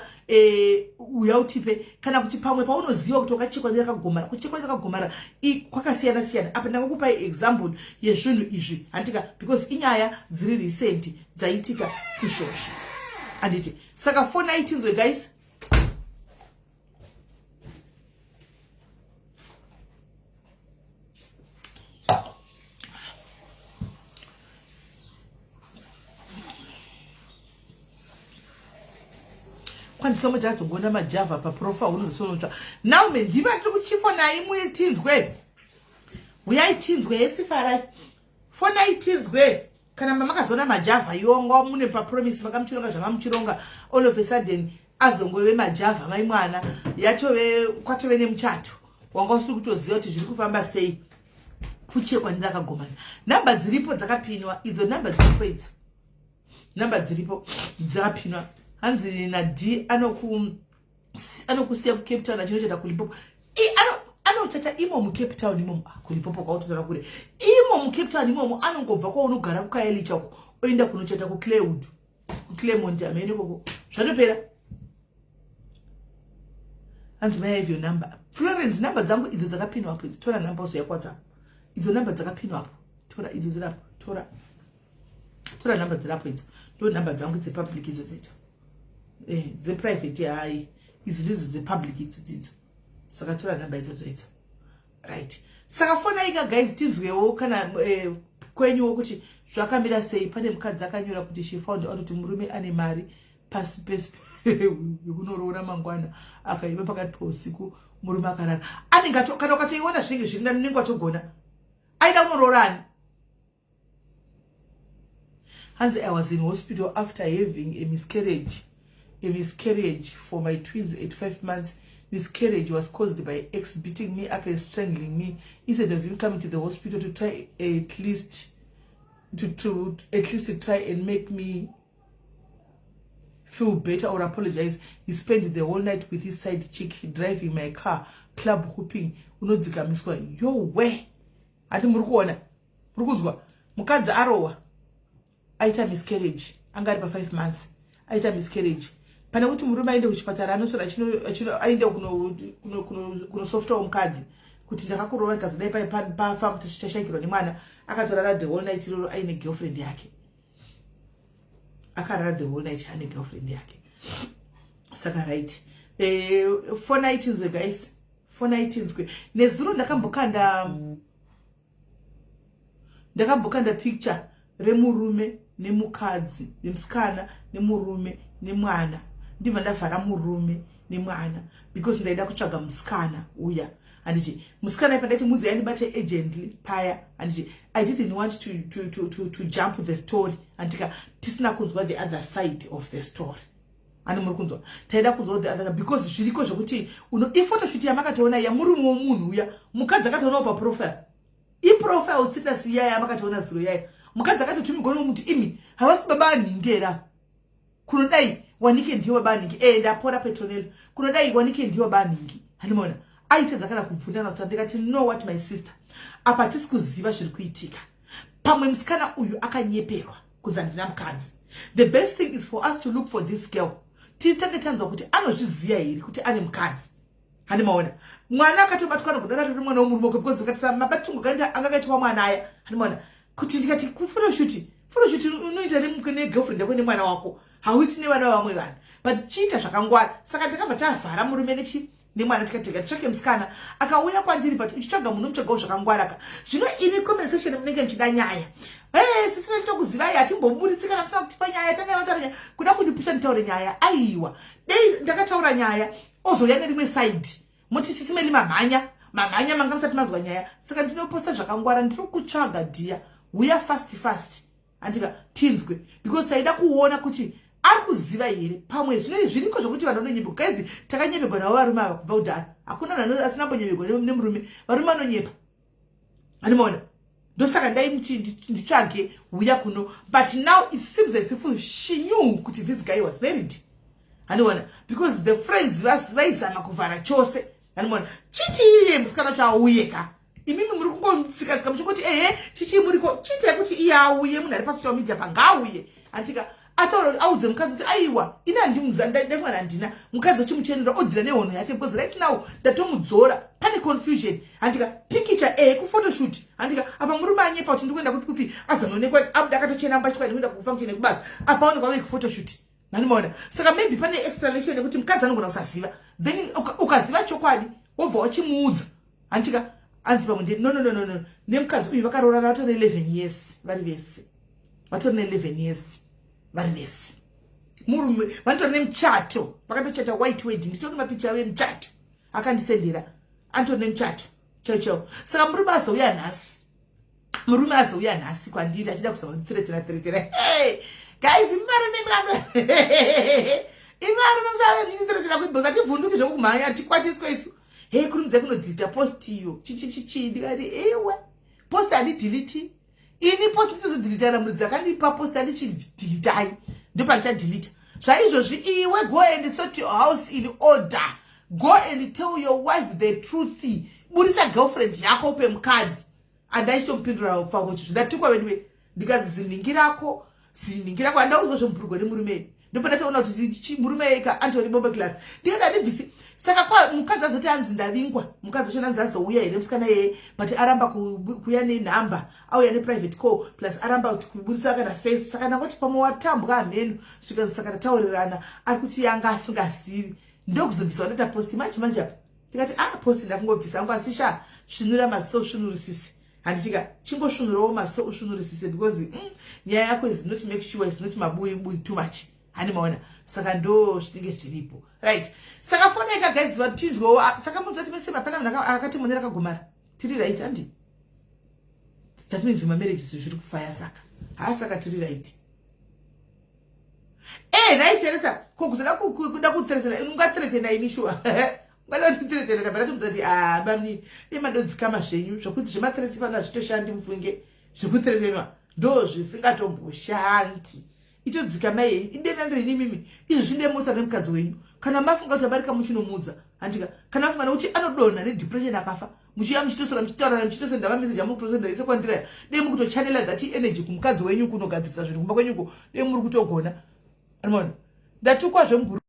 Uya utipe, kana kuti pamwe paunoziva kuti wakachekwa ndakagomara. Kuchekwa ndakagomara kwakasiyana siyana. Apa ndangokupai example yezvinhu izvi, handitika? Because inyaya dziri recent dzaitika izvozvi, handiti? Saka foni aitinzwe, guys. Kwanisa moti azongoona majavha paprofile, unozosonotsva naume. Ndiva tiri kuti chifonai muye tinzwe, uyai tinzwe. Yesifarai, fonai tinzwe. Kana mamakazoona majavha iwonga mune papromise, makamuchironga zvamamuchironga, all of a sudden azongove majavha mai mwana, yatove kwatove nemuchato, wanga usiri kutoziva kuti zviri kufamba sei. Kuchekwa ndakagomana, nhamba dziripo dzakapinwa idzo, nhamba dziripo idzo, nhamba dziripo dzakapinwa. Hanzi naD anokusiya kuCape Town achinochata kuLimpopo. Anochata imo muCape Town imomo. Ah, kuLimpopo kwautotora kure. Imo muCape Town imomo, anongobva kwaunogara kuKaelicha uko, oenda kunochata kuClaywood, kuClermont, amene ikoko, zvatopera. Hanzi, "May I have your number?" Florence, namba dzangu idzo dzakapinwapo idzo. Tora namba uzoya kuWhatsApp. Idzo namba dzakapinwapo, tora idzo dzirapo, tora, tora namba dzirapo idzo. Ndo namba dzangu dzepublic idzo dzidzo. Dzeprivate hai, idzi ndidzo dzepublic idzo dzidzo. Saka tora namba idzodzo idzo, right? Saka fonaika guys, tinzwewo kana kwenyuwo kuti zvakamira sei. Pane mukadzi akanyora kuti she found out kuti murume ane mari pasi pesi yekunoroora mangwana, akaiva pakati peusiku, murume akarara. Anenge kana ukatoiona zvinenge zviri nani, unenge watogona aida kunoroorani. Hanzi, "I was in hospital after having a miscarriage for my twins at 5 months. Miscarriage was caused by ex beating me up and strangling me. Instead of him coming to the hospital to try at least to at least to try and make me feel better or apologize, he spent the whole night with his side chick, driving my car, club hopping." Unodzikamiswa yowe. Hati muri kuona, muri kunzwa? Mukadzi arohwa, aita miscarriage, anga ari pa5 months, aita miscarriage. Pane kuti murume aende kuchipatara, anoswera aende kunosoftawo mukadzi kuti, "Ndakakurova, ndikazodai, pafa, tichashayikirwa nemwana." Akatorara the whole night iroro aine girlfriend yake. Akarara the whole night ane girlfriend yake. Saka right, fona itinzwe guys, fona itinzwe. Nezuro ndakambokanda picture remurume nemukadzi, nemusikana nemurume nemwana. Ndibva ndavhara murume nemwana because ndaida kutsvaga musikana uya, handiti? Musikana ipa ndaiti mudzi yandibate urgently paya, handiti? I didn't want to jump the story, handika? Tisina kunzwa the other side of the story. Ani muri kunzwa? Taida kunzwa the other, because zviriko zvokuti iphotoshoot yamakatoona iya, murume womunhu uya, mukadzi akatoonawo paprofile, iprofile status iyaya yamakatoona zuro yaya. Mukadzi akatotumigwa nomuti, "Imi havasi baba anhingera kunodai, wanike ndiyo baba anhingi." Ndapora Petronel. Kunodai wanike ndiyo baba anhingi, handimaona? Aitedza kana kubvundana kuti ndikati, "No what, my sister, apa hatisi kuziva zviri kuitika. Pamwe musikana uyu akanyeperwa kunzi handina mukadzi. The best thing is for us to look for this girl, titange tanzwa kuti anozviziva here kuti ane mukadzi." Handi maona mwana akatobatwa nokudara riri mwana womurume wake because ukatisa mabatungo kaenda anga akaitwa mwana aya. Handi maona kuti ndikati kuphotoshoot, photoshoot unoita negirlfriend yako nemwana wako, hauiti nevana vamwe vanhu, but chiita zvakangwara. Saka ndakabva tavhara murume nechi nemwana, tikatega titsvake musikana akauya kwandiri, but uchitsvaga munhu unotsvagawo zvakangwara ka. Zvino imi comment section munenge muchida nyaya. Hey, sisi nditokuzivai, hatimboburitsi kana musina kutipa nyaya. Tanga vataura nyaya, kuda kundipusha nditaure nyaya. Aiwa, dei ndakataura nyaya ozouya nerimwe side, moti sisi Meli mamhanya mamhanya, manga musati manzwa nyaya. Saka ndinoposta zvakangwara. Ndiri kutsvaga dhiya, uya fast fast, handika tinzwe, because taida kuona kuti ari kuziva here. Pamwe zvinenge zviriko zvokuti vanhu vanonyebegwa. Guys, takanyebegwa navo varume ava kubva kudhara. Hakuna munhu asina mbonyebegwa nemurume. Varume vanonyepa, handimaona. Ndosaka ndai nditsvage uya kuno, but now it seems as if she knew kuti this guy was married, handiona, because the friends vaizama kuvhara chose, handimaona. Chiti iye musikana cho auye ka. Imimi muri kungotsikatsika muchingoti ehe chichii muriko. Chiitai kuti iye auye, munhu ari pasocial media pangaauye, handika ataura, audze mukadzi kuti aiwa, ini handimuza, ndaifunga handina mukadzi achimuchenera, odhira nehono yake, because right now ndatomudzora, pane confusion, handika. Pikicha e kuphotoshoot, handika. Apa murume anyepa kuti ndikuenda kupi kupi, azonoonekwa abuda akatochena mbatya, ndikuenda kufunction yekubasa, apa aonekwa vei kuphotoshoot, manimaona. Saka maybe pane explanation yekuti mukadzi anogona kusaziva, then ukaziva chokwadi wobva wachimuudza, handika. Anzi pamwe no, no, no, no, no, nemukadzi uyu vakaroorana vatori ne11 years vari vese, vatori ne11 years vari vese. Murume vanotori nemuchato, vakatochata white wedding. Nditori mapicha avo emuchato akandisendera, anotori nemuchato chaiwo chaiwo. Saka murume azouya nhasi, murume azouya nhasi kwandiri achida kuzama kundithreatena threatena. Hey guys, imarume, imarume, musave muchitithreatena kuibhoza, tivhunduki zvokumhanya, tikwatiswe isu. Hei, kurumidza kunodelete post iyo, chichichichi. Ndikati iwe, post handidelete ini, post nditozodelete kana muridzi akandipa post. Handichideletai, ndopandichadelete zvaizvozvi. Iwe, go and sort your house in order. Go and tell your wife the truth. Burisa girlfriend yako upe mukadzi. Handaichitomupindura pfakocho, zvindatukwa veduwe. Ndikanzi ziningi rako, ziningi rako. Handaudzwa zvemubhurugwa nemurume, ndopandatoona kuti murume eka antori bomba class. Ndikati handibvisi. Saka kwa mukadzi azoti anzi ndavingwa, mukadzi wacho anzi azouya here musikana yeye, but aramba kuuya nenhamba, auya neprivate call, plus aramba kuburisa kana face. Saka ndangoti pamwe watambwa, hameno. Svikanzi saka tataurirana, ari kuti yanga asingazivi. Ndokuzobvisa wandaita post manje manje apa. Ndikati a ah, post ndakungobvisa angu, asi sha, svinura maziso usvinurisise, handitika. Chingosvinurawo maziso usvinurisise, because nyaya yako is not make sure, is not mabui bui too much, hani maona. Saka ndo zvinenge zviripo, right? Saka foneka guys, vatinzwewo. Saka munzwa kuti mese mapana munhu akatimonera akagomara, tiri right, handi? That means mamarriages zviri kufaya. Saka haa, saka tiri right. Eh, right here. Ko kuzoda kuda kuthreatena, ungathreatena ini sure? Ungada kundithreatena? Ndabva ndatomudza kuti ah, bamni nemadodzikama zvenyu zvokuti zvemathreats pano hazvitoshandi. Mufunge zvekuthreatenwa ndo zvisingatomboshandi. Itodzikama yenyu idenda nderini imimi. Izvo zvindemotsa nemukadzi wenyu. Kana mafunga kuti abarika, muchinomudza, handika. Kana mafunga nekuti anodonha nedepression akafa, muchiuya muchitosora, muchitaurana, muchitosenda mameseji amukutosenda ese kwandira, dei mukutochanela that energy kumukadzi wenyu, kunogadzirisa zvinhu kumba kwenyuko, dei muri kutogona. Anoona ndatukwa zvemubhuru,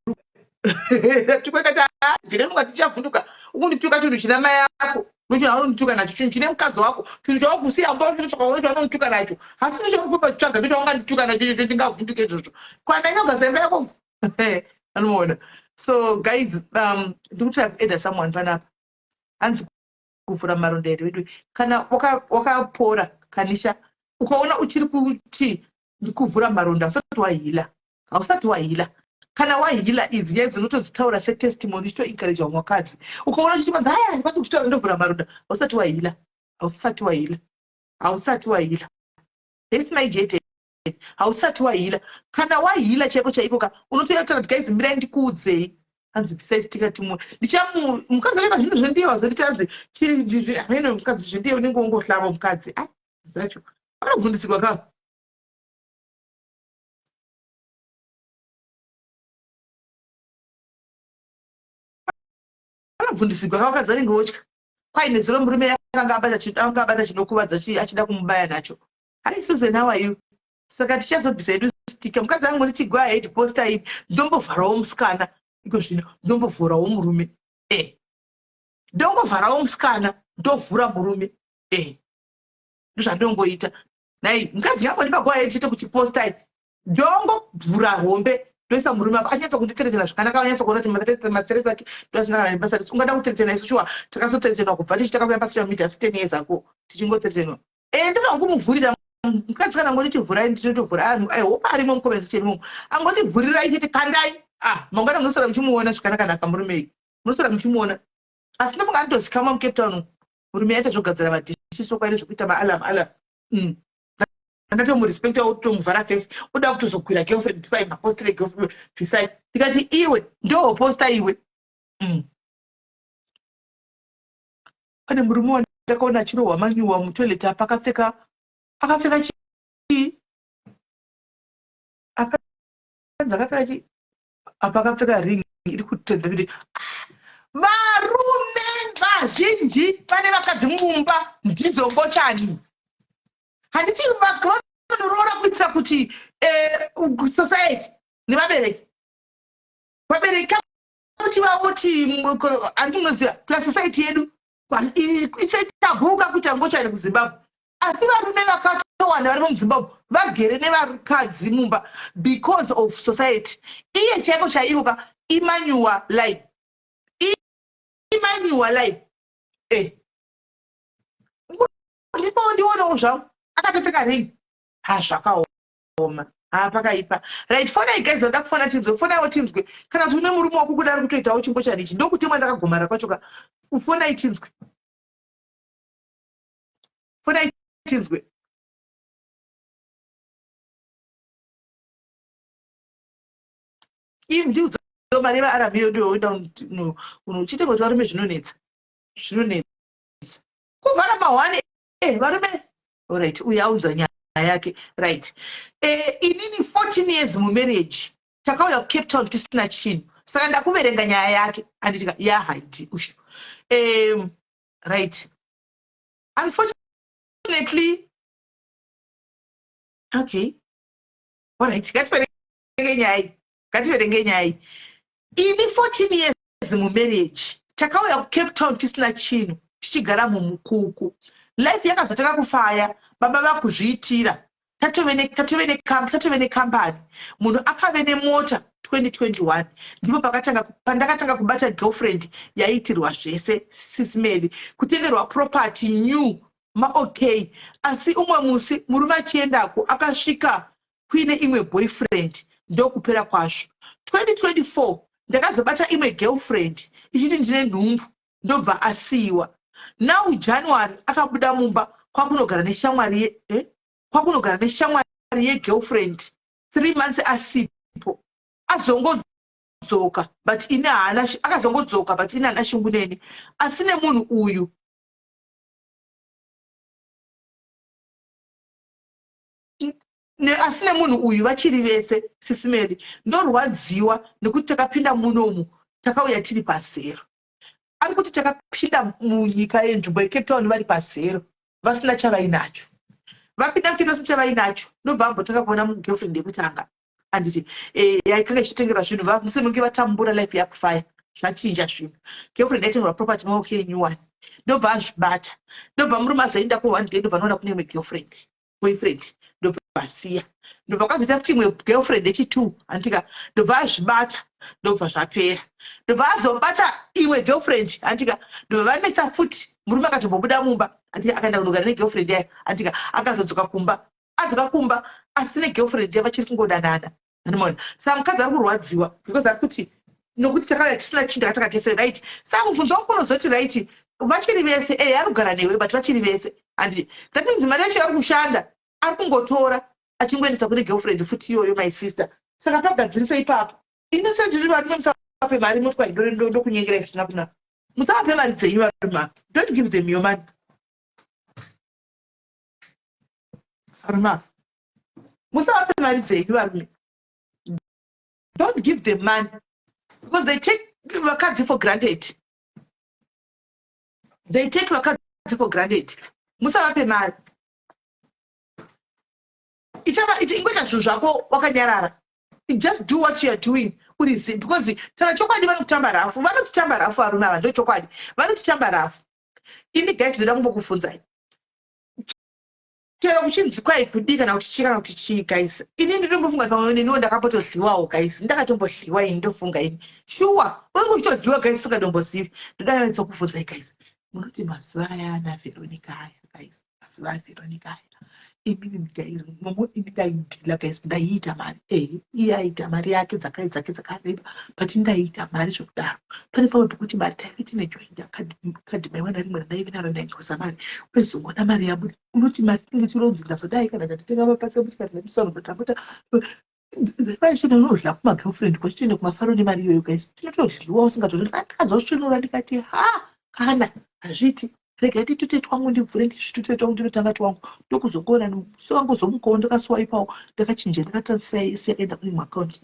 ndatukwa kati bvire tichavhunduka. Ukundituka chinhu china mai ako, ndochaunondituka nacho, chinhu chine mukadzi wako, chinhu chawakusiya mba, chino chakaona chaunondituka nacho, asi ndochakupa tsvaga, ndochaungandituka nacho ichocho. Ndingavhunduke izvozvo kwana inogadzira imba yako, anoona. So guys, ndikutsvaka kuadda someone panapa. Hanzi kuvhura maronda here wedu? Kana wakapora kanisha, ukaona uchiri kuti ndikuvhura maronda, usati waheala, hausati waheala. Kana waheala, idzi nyaya dzinotozitaura setestimony, ichitoencourage vamwe vakadzi. Ukaona uchichivanza, haya, handikwanisi kuchitaura, ndovhura maronda, hausati waheala, hausati waheala, hausati waheala. Hesi mai Jete, hausati waheala. Kana waheala chaiko chaiko ka, unotoyataura kuti guys, mirai ndikuudzei. Hanzi bvisai sticker timwe ndichamu mukadzi akaita zvinhu zvendiye wazonditi hanzi hameno mukadzi zvendiye unenge wongohlava mukadzi. A zvacho vanobvundisikwa ka, vanobvundisikwa ka. Vakadzi vanenge votya. Kwai nezuro murume akanga abata chinokuvadza, achida kumubaya nacho. Hi Susan, how are you? Saka tichazobvisa hedu sticker. Mukadzi angonditi go ahead, posta iyi, ndombovharawo musikana iko zvino, ndombovhurawo murume e. Ndongovharawo musikana, ndovhura murume. Ndozvandongoita. Nai mukadzi yangu go ahead chete kuti postai. Ndongovhura hombe, ndoisa murume ako anyatsa kunditeretera zvakanaka, anyatsa kuona kuti materesi ake ndoasina kana nebasa rese. Ungada kuteretera isu shuwa, takazotereterwa kubva tichi takauya pasocial media asi 10 years ago tichingotereterwa. Ndinoda kumuvhurira mukadzi kana ngoti vhurai, ndinotovhura. I hope arimo mucomment section imomo. Angoti vhurirai chete, kandai. Ah, mangwana munoswera muchimuona zvakanaka murume iyi, munoswera muchimuona. Asi ndofunga anotozikamwa muCape Town murume aita zvokugadzira madhishi, sokwaire zvokuita maalarm alarm. Ndatomurespekta, kutomuvhara face. Uda kutozokwira girlfriend, tifai mapostire girlfriend bvisai. Ndikati iwe ndohoposta iwe. Pane murume wandakaona achirohwa manyuwa mutoilet apa akapfeka chii apa? Anzi akapfeka chii apa? Akapfeka ring iri kutenda kuti varume vazhinji vane vakadzi mumba ndidzo ngochani. Handiti vanoroora kuitira kuti society nevabereki, vabereki kuti vavoti, handiti munoziva, plus society yedu tabhuka kuita ngochani kuZimbabwe. Asi varume vakatowanda vari muZimbabwe vagere nevakadzi mumba because of society. Iye chaiko chaiko ka imanure line, imanure line. Ndipo ndionewo zvangu akatopfeka ring. Ha, zvakaoma. Ha, pakaipa. Right, fonai guys, ndoda kufona tinzwe. Fonaiwo tinzwe kana kuti une murume wako kudari kutoitawo chingochani ichi. Ndokutemwa ndakagomara kwacho ka. Fonai tinzwe, fonai tinzwe. Ii, ndiudze mari yevaarab ndoenda unochite kuti varume zvinonetsa, zvinonetsa kuvhara mahwani. Varume. Alright, uyu aunza nyaya yake. Right, inini 14 years mumarriage. Takauya kuCape Town tisina chinhu. Saka ndakuverenga nyaya yake, anditika yahaiti ushu. Right, unfortunately, okay, alright, ngativerenge nyaya iyi, ngativerenge nyaya iyi. Ini 14 years mumarriage. Takauya kuCape Town tisina chinhu, tichigara mumukuku. Life yakazotanga kufaya baba vakuzviitira. Tatove nekambani, munhu akave nemota. 2021 ndipo pakatanga pandakatanga kubata girlfriend yaiitirwa zvese, Sis Melly, kutengerwa property new maok. Asi umwe musi murume achiendako akasvika kuine imwe boyfriend, ndokupera kwazvo. 2024 ndakazobata imwe girlfriend ichiti ndine nhumbu, ndobva asiyiwa. Now January akabuda mumba kwakunogara neshamwari, kwakunogara neshamwari yegirlfriend. 3 months asipo, azongodzoka, but ini haana. Akazongodzoka, but ini haana shungu neni asi nemunhu uyu. Asi nemunhu uyu vachiri vese. Sis Melly, ndorwadziwa nekuti takapinda munomu, takauya tiri pazero. Ari kuti takapinda munyika yenzvimbo yeCape Town vari pazero, vasina chavainacho. Vapinda muCape vasina chavainacho, ndobva ambotanga kuona girlfriend yekutanga, anditi, yaikanga ichitengerwa zvinhu. Musemunge vatambura, life yakufaya, zvachinja zvinhu. Girlfriend yaitengerwa property maoko new one, ndobva azvibata. Ndobva murume azoenda ku one day, ndobva noona kune imwe girlfriend, boyfriend, ndobva asiya. Ndobva kwazoita futi imwe girlfriend yechi2, handika, ndobva azvibata, ndobva zvapera. Ndobva azobata imwe girlfriend, handika, ndobva vanetsa futi. Murume akatombobuda mumba, handika, akaenda kunogara negirlfriend yayo, handika. Akazodzoka kumba, adzoka kumba asi negirlfriend yavo vachiri kungodanana, andimona. Saka mukadzi ari kurwadziwa because ari kuti nokuti takauya tisina chinhu, takataka tese. Right, saka mubvunzo wangu unozoti, right, vachiri vese? Ari kugara newe, but vachiri vese, handiti? That means mari yacho ari kushanda ari kungotora achingoendesa kune girlfriend futi iyoyo, my sister. Saka pagadzirisa ipapo. Inosendiri varume, musavape mari. Motwa ndokunyengerai zvisina kunaka. Musavape mari dzenyu varume. Don't give them your money, varume. Musavape mari dzenyu varume. Don't give them money because they take vakadzi for granted. They take vakadzi for granted. Musavape mari. Ingoita zvinhu zvako wakanyarara. Just do what you are doing. Uri zi, because tana chokwadi, vanokutamba rafu, vanotitamba rafu varume ava. Ndo chokwadi, vanotitamba rafu. Imi guys, ndoda kumbokufunzai, chero kuchinzi kwai kudii kana kuti chii kana kuti chii, guys, ini nditombofunga pamwe neniwo ndakambotodyiwawo, guys. Ndakatombodyiwa ini, ndofunga ini shuwa unenge uchitodyiwa, guys, usingatombozivi. Ndoda nyatsokufunzai, guys, munoti mazuva aya ana Veronica aya, guys, mazuva aVeronica aya, imini guys, ini ndaidhila, guys, ndaiita mari. Iye aiita mari yake dzakai dzake dzakareba, but ndaiita mari zvokudaro. Pane pamwe pekuti mari taive tine joint kadhi, maiwana rimwe randaive naro, ndaingoza mari, uizongoona mari yabuda. Unoti mari inenge chironzi ndazodai kana ndatitenga mapasi emotikari nemusano, ndamota dzaivaishona. Unodya kumagirlfriend kwachitoenda kumafaro nemari iyoyo, guys, tinotodyiwa usingatozvi. Ndakazosvinura, ndikati, "Ha, kana hazviiti, regai nditute twangu, ndivhure, ndizvitute twangu, ndinotanga twangu." Ndokuzongoona musi wangu zomukawo, ndakaswipawo, ndakachinja, ndakatransfer yese, yakaenda kune imwe account.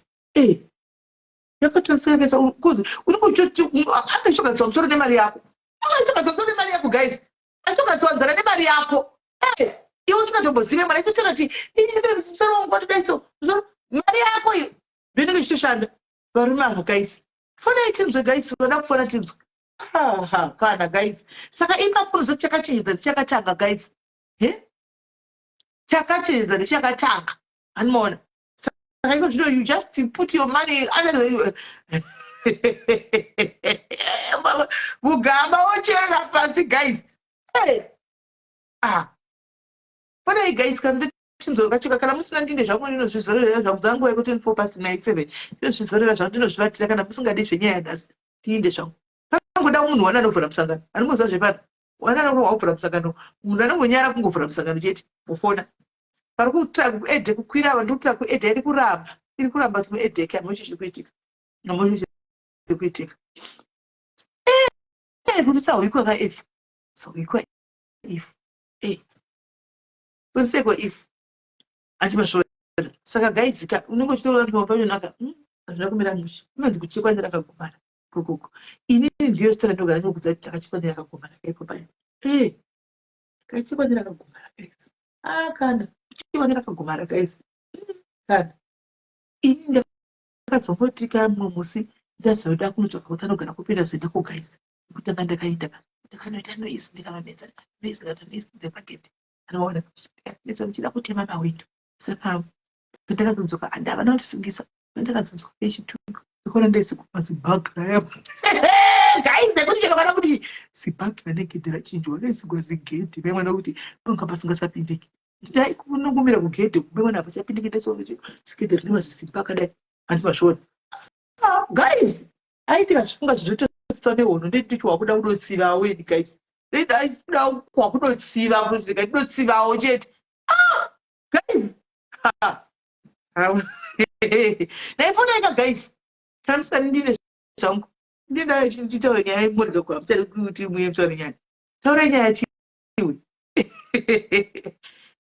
Yakatransfer yakaisa, because unenge uchitoti akachogadziswa musoro nemari yako, akachogadziswa musoro nemari yako, guys, achogadziswa nzara nemari yako. Iwe usingatombozive mari ichitaura kuti ine musoro wangu watodai, so musoro mari yako iyo ndoinenge ichitoshanda. Varume ava, guys, fonai tinzwe, guys, vada kufona tinzwe. Aha, kana guys, saka ipapo unozoti chakachinjidza ndichakatanga, guys, he, chakachinjidza ndichakatanga, handimaona. Saka iko zvino you just put your money under the mugaba, wocherera pasi, guys. Hey. Ah, fonai guys, kana ndichinzwa kana musina, ndinde zvangu, ndinozvizorerera zvangu dzanguva yekuti 24 past 9 7, ndinozvizorera zvangu, ndinozvivatira. Kana musingadi zvenyaya nhasi, tiinde zvangu. Pangoda munhu wana anovhura musangano, anongoziva zvepano, wana anongovhura musangano, munhu anongonyara kungovhura musangano chete, mufona pari kuedhe kukwira ava, ndiri kuita kuedha, iri kuramba, iri kuramba kuti muedheke. Hamuchi chiri kuitika, hamuchi chiri kuitika. Kuti sahwikwa ka if sahwikwa if kuriseko if achimazviona. Saka guys ka, unenge uchitoona kuti pamwe pachonaka hazvina kumira mushe. Kunonzi kuchekwa nderakagumana kokoko. Inini ndiyo story ndogara ndinokudza kuti ndakachekwa nderakagumana kaipo payo. Kachekwa nderakagumana, guys. Ah, kana kuchekwa nderakagumana, guys, kana ini ndakazongoti kamwe musi ndazoda kunotsvaka kuti anogara kupinda zoendako, guys. Kutanga ndakaenda, ndakanoita noise, ndikanonetsa, noise, ndikanoita noise ndepagedhi, anoona, ndikanetsa ndichida kutema mawindo. Saka pandakazodzoka, handavana kundisungisa. Pandakazodzoka kechitu, ndikaona ndaisigwa zibhagi raya, guys, nekuti chero kana kuti zibhagi rane gedhe rachinjwa, ndaisigwa zigedhe maimwana kuti panga pasingasapindiki. Ndidai kunongomira kugedhe kumemwana hapachapindiki, ndaisoona zigedhe rine mazisimba akadai, handimazviona. Ah, guys, aiti zvifunga zvinototswa nehono, ndenditi wakuda kudotsivawo ini, guys, ndida kwakudotsiva kusvika ndidotsivawo chete. Ah, guys, ndaifonaika, guys, kana musingadi, ndine zvangu, ndinayo chitaura nyaya murega kuhamuchadi kuti muye mutaure nyaya. Taurai nyaya chiwe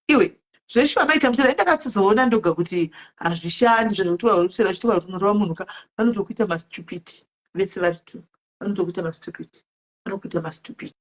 iwe. Zveshuwa maita mutera, ndakatizoona ndoga kuti hazvishandi zvezvokuti wausera uchiti unorova munhu ka, vanotokuita mastupid vese vari two, vanotokuita mastupid, vanokuita mastupid,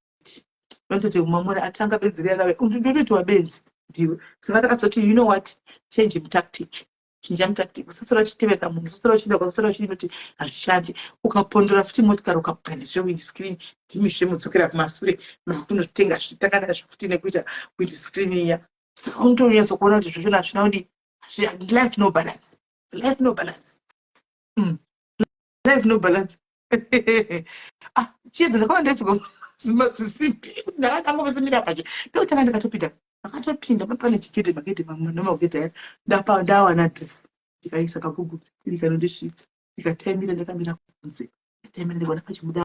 vanototi mamuri atanga benzi riya rave, ndotoitiwa benzi ndiwe. Saka takazoti, you know what, change mutactic, chinja mutactic, usasara uchitevera munhu, usasara uchienda, usasara uchinoti hazvishandi. Ukapondora futi motikari, ukapwanya windscreen, ndimizve mudzokera kumasure, makunotenga zvitanga nazvo futi nekuita windscreen iya. Saka unotonyatsokuona kuti zvozvona hazvina kudi. Life no balance, life no balance. Life no balance. Ah, chiedza, ndakaona ndaitsigwa zvisimbi, ndakangosimira pache pekutanga, ndakatopinda, ndakatopinda pane chigedhe, magedhe mamwe nemagedhe aya, ndapa ndawana address, ndikaisa paGoogle, ikanondisvitsa, ndikataimira, ndakamira kunze, ndataimira, ndikaona pachibuda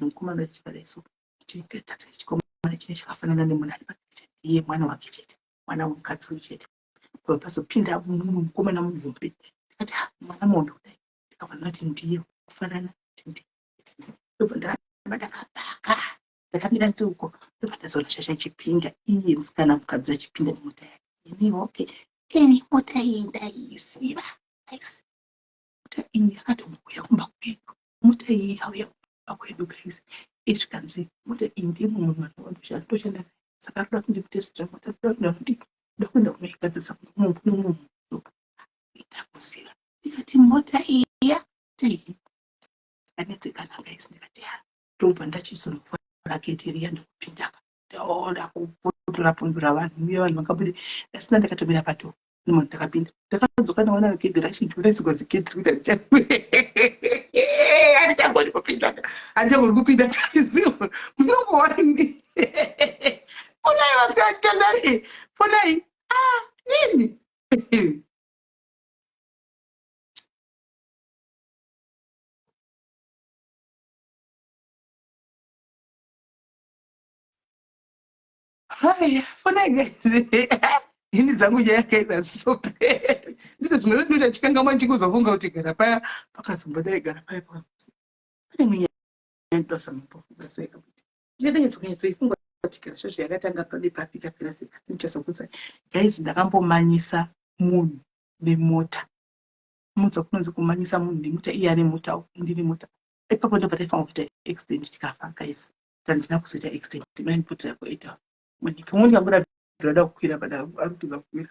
mukomana chakadai so, chikomana chine chakafanana nemunhu ari papicha, ndiye mwana wake chete, mwana wemukadzi uyu chete. Pazopinda mumwe mukomana muhombe, ndikati, "Ha, mwana muhombe kudai," ndikaona kuti ndiye kufanana, kuti ndiye. Ndobva ndaramba ndakapaka, ndakamira ndiri uko, ndobva ndazoona shasha ichipinda, iye musikana, mukadzi achipinda nemota yake. Ini, okay, mota iyi ndaiziva, ndaisiva mota iyi, yakatombouya kumba kwedu mota iyi, yakauya kumba kwedu, guys. Zvikanzi mota iyi ndiye mumwe munhu wandoshanda naye, saka arikuda kunditestira mota, arikuda kuenda kudii, kuda kuenda kunoigadzisa kune mumwe munhu. Ndakuziva, ndikati mota iya. Ndikati ndanetsekana guys, ndikati ya, ndobva ndachizonofora gate riya ndokupinda, ndaona kupundura pundura vanhu uye vanhu vakabude ndasina. Ndakatomira pato nemunhu, ndakapinda, ndakadzoka, ndaona gedhi rachinjwa zigedhi rikuita, handichagoni kupinda, handichagoni kupinda. Munombowanini? Fonai vasikatandari, fonai. Ah, nini? Haya, fonai guys. Ini dzangu nyaya guys hazisoperi. Ndito zvimwe ndinoita chikangamwa, chikuzofunga kuti gara paya pakazombodai, gara paya pane imwe nyaya ndinosambofunga sei kuti ndinonyatsoifunga kuti gara zvozvo yakatanga pade papi, ikapera sei, asi ndichazokuudzai guys. Ndakambomanyisa munhu nemota. Mudza kunonzi kumanyisa munhu nemota, iye ane mota, ndine mota. Ipapo ndo pataifanira kuita accident tikafa guys. Handina kuzoita accident, maindipotera kuita munyika mumwe ndikabuda bvira kukwira but ari kutadza kukwira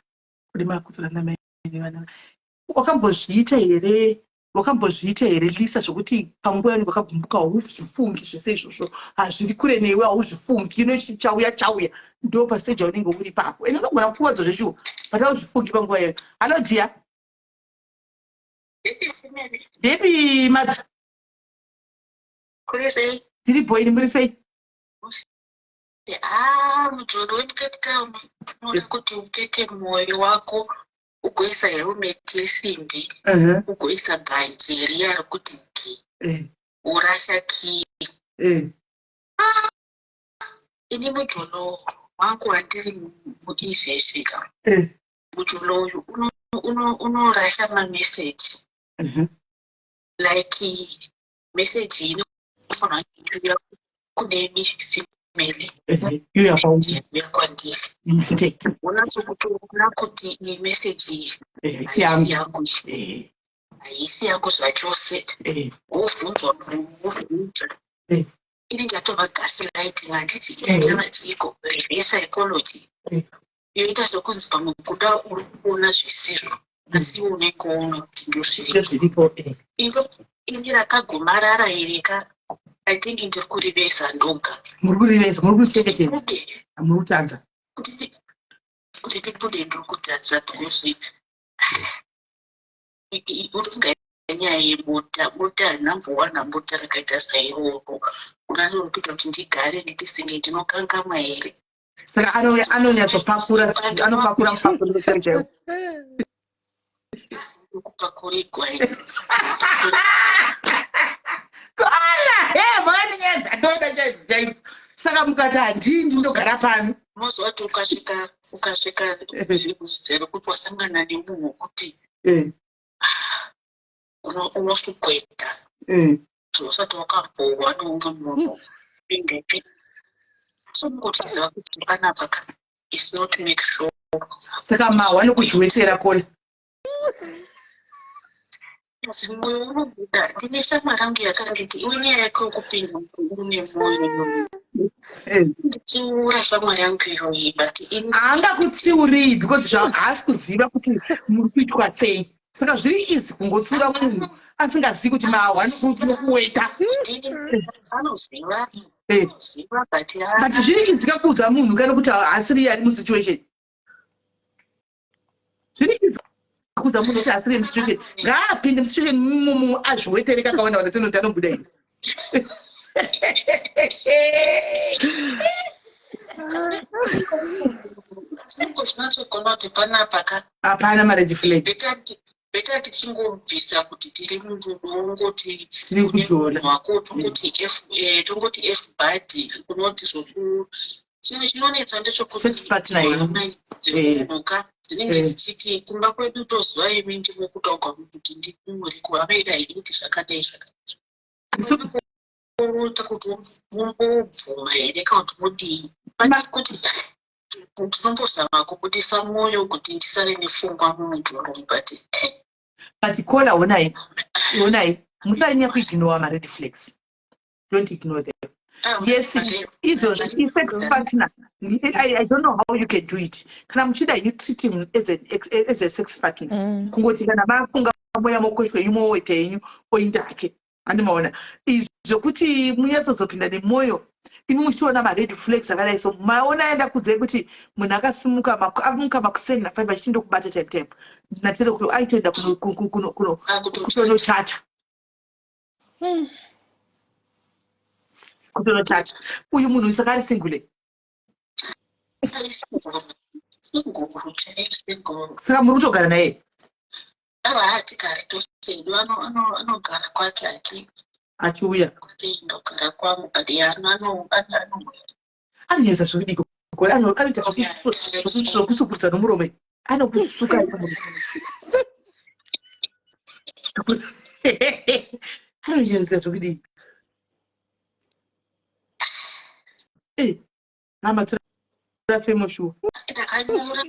kune makutsura namai nevana. Wakambozviita here? Wakambozviita here, Lisa, zvokuti panguva yanenge wakagumbuka hauzvifungi zvese izvozvo, hazviri kure newe, hauzvifungi, ino chauya chauya, ndo pastage yaunenge uri ipapo, ende unogona kukuwadzwa zveshuwa, but hauzvifungi panguva iyoyo? Hallo dear. Baby mother. Kuri sei? Tiri boini, muri sei? Ah, mujolo wemuCape Town unoda kuti upfeke mwoyo wako, ugoisa helmet yesimbi, ugoisa ganje riya rekuti gi, urasha kii. Ini mujolo wangu wandiri muizvezvi ka, mujolo uyu unorasha mameseji, like meseji inofanira kuuya kune misimele Iyo yapauri uya kwandiri. Mistake. Unatsokutoona kuti iyi meseji iyi haisi haisi yangu. Yangu iyi haisi yangu zvachose. Wobvunzwa, wobvunza, inenge yatova gaslighting, handiti? Inenge vachiko reverse psychology, yoita sekunzi pamwe kuda uri kuona zvisizvo, asi iwe unenge waona kuti ndozviripo. Ndozviripo. Ini rakagomarara iri ka, I think ndiri kurivesa ndoga. Muri kurivesa, muri kurichengetedza. Tibude. Muri kutadza. Kuti tibude ndiri kutadza because uringa nyaya yebota. Bota harinambowana bota rakaita sairoro. Unani kuita kuti ndigare nditi senge ndinokangamwa here? Saka anonyatsopakura, anopakura mupakuriro chaiwo chaiwo. Kupakurirwa. Kola he, makani nyaya dzandoda chaidzo chaidzo. Saka mukati handii, ndinogara pano. Unozwa kuti ukasvika zero kuti wasangana nemunhu wekuti unosugweta usati wakambohwa neumwe munhu indepi, so mungotiziva kuti panapa ka is not make sure. Saka mahwa nokuzviwetera kola. Asi mwoyo unobuda. Ndine shamwari yangu yakanditi, iwe, nyaya yako yokupinda une mwoyo. Nditsiura shamwari yangu iyoyi, but ini Haangakutsiurii because haasi kuziva kuti muri kuitwa sei. Saka zviri easy kungotsiura munhu asingazivi kuti mahwa nokuweta. Ndini anoziva. Anoziva, but But zviri easy kakuudza munhu kana kuti haasiri ari musituation. Zviri easy kuudza munhu kuti asiri musituation. Ngaapinde musituation imomo azviwetere kakawanda wanda, tinoti anobuda here? Singo kuti panapa ka Hapana mared flag. Better tichingobvisa kuti tiri mundudo, ungoti Tiri une kujola. Munhu wako, tongoti f tongoti f bad, unoti zvoku chimwe chinonetsa ndechekuti Sex partner yenyu. hama dzemhuka dzinenge dzichiti kumba kwedu toziva imi ndimo kutaurwa kuti ndimuri kuhama yedu haiti zvakadai zvakadai. Kuita kuti mumbobvuma here kana kuti mudii? But kuti ndinombozama kubudisa mwoyo kuti ndisare nepfungwa mumujolo, but But kola, honai, honai, musanyanya kuignore mared flags. Don't ignore them. Yes, izvozvo isex partner. I don't know how you can do it. Kana muchida, you treat him as a sex partner. Kungoti kana mafunga Moya mokweshwa yenyu, moweta yenyu, oinda hake. Handimaona izvi zvekuti munyatsozopinda nemwoyo imi muchitoona mared flags akadai. So maona aenda kudzai kuti munhu akasimuka, amuka makuseni na5 achiti ndokubata type type natere kuti aitoenda kutonochata. Kutonochata uyu munhu, saka ari single? Single chaiyo, single. Saka muri kutogara naye? Ava hatigari tose hedu, anogara kwake hake. Achiuya? Kwake, ndogara kwangu, but iye anouya. Anonyesa zvekudiko? Anoita zvokusukurudza nomuromo, anokusuka. Anonyesa zvekudii? Hama, tora shuwa. Ndakanyora.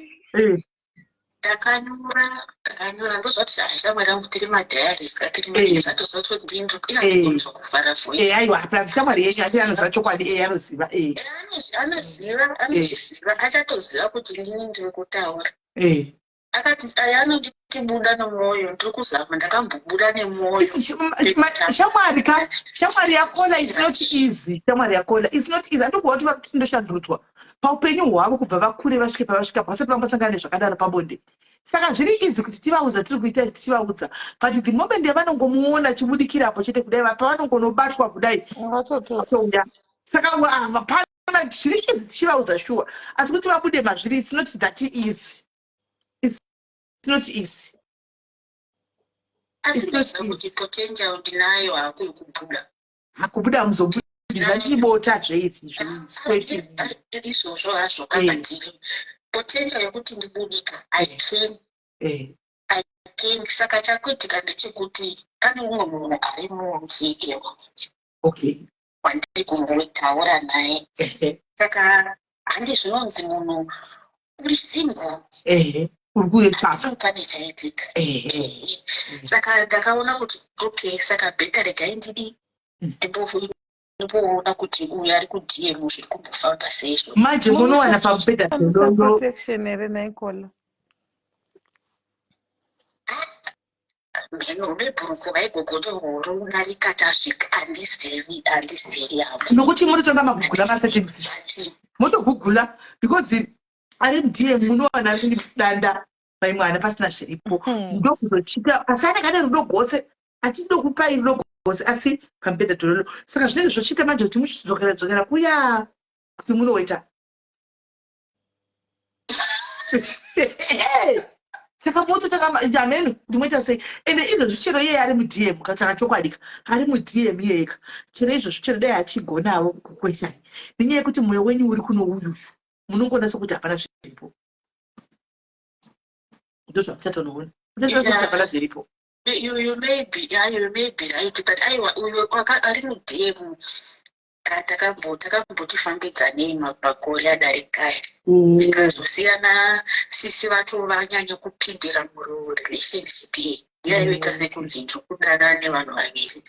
Ndakanyora, ndakanyora, ndozvati shamwari yangu, tiri madiaries, tiri madiaries, atoziva kuti ndini inandigonzwa kuvhara voice. Aiwa, plus shamwari yenyu asi anoziva chokwadi, anoziva. Anoziva, anozviziva, achatoziva kuti ndini ndiri kutaura. Akati aya anonditi buda nomwoyo, ndiri kuzama, ndakambobuda nemwoyo. Shamwari ka, shamwari yakola, it's not easy. Shamwari yakola, it's not easy. Andikuva kuti vari kuti ndoshandurudzwa paupenyu hwavo kubva vakure vasvike pavasvika, vasati vambosangana nezvakadaro pabonde. Saka zviri easy kuti tivaudza, tiri kuita tichivaudza, but the moment yavanongomuona achibudikirapo chete kudai, pavanongonobatwa kudai, atouya. Saka hapana, zviri easy tichivaudza shuwa, asi kuti vabude mazviri, it's not that easy, it's not easy. Asi ndoziva kuti potential ndinayo haku yekubuda. Hakubuda, muzobudisa chibota zveizvi. Zvikweti izvozvo hazvo kamba, ndiri potential yekuti ndibudika, I can. I can. Saka chakuitika ndechekuti pane umwe munhu ari mumvike wandiri kumbotaura naye. Saka handi zvinonzi munhu uri single Ehe, uri kuetsvaka. Pane chaitika. Saka ndakaona kuti okay, saka better regai ndidi ndimboona kuti uyu ari kuDM zviri kumbofamba seizvo. Manje munowana pamubhedha Shandisa protection here naikola? Zvino nebhuruku vaigogoto rodarika tasvika, handizivi, handizivi hamo. Nokuti munotonga magugula masettings, motogugula, because ari muDM munowana riri danda maimwana pasina zviripo. Ndokuzochita, asi anenge ane rudo gose, achidokupai rudo gose, asi pamubhedha tororo. Saka zvinenge zvochita manje kuti muchidzokera dzokera kuya kuti munoweta. Saka mototanga ameno kuti moita sei. Ende izvozvi chero iyeye ari muDM, katsvaka chokwadika, ari muDM iyeyeka, chero izvozvi, chero dai achigonawo kukweshai, nenyaya yekuti mwoyo wenyu uri kuno uyuyu, munongoona sekuti hapana zviripo. Ndozvamuchatonoona, muchatoona sekuti hapana zviripo. You may be, yeah, you may be right, but aiwa, uyo ari muDM takambotifambidzanei makore adarikaya, tikazosiyana. Sisi vacho vanyanya kupindira murelationship iyi, yaiita sekunzi ndiri kudanana nevanhu vaviri.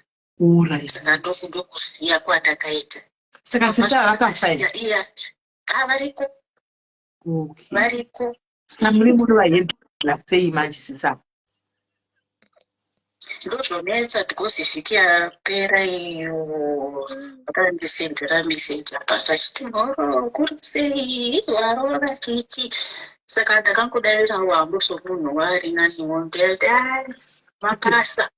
Saka ndokusiya kwatakaita. Saka sisi havakafa? Iya, variko. Variko. Saka muri munovahendla sei manje sisi ava? Ndozvonetsa, because vhiki yapera iyo vakandisendera meseji apa vachiti, "Mhoro, kuri sei? Varova chiti." Saka ndakangodavirawo hangu somunhu waari naniwo, ndikati, "A, mapasa."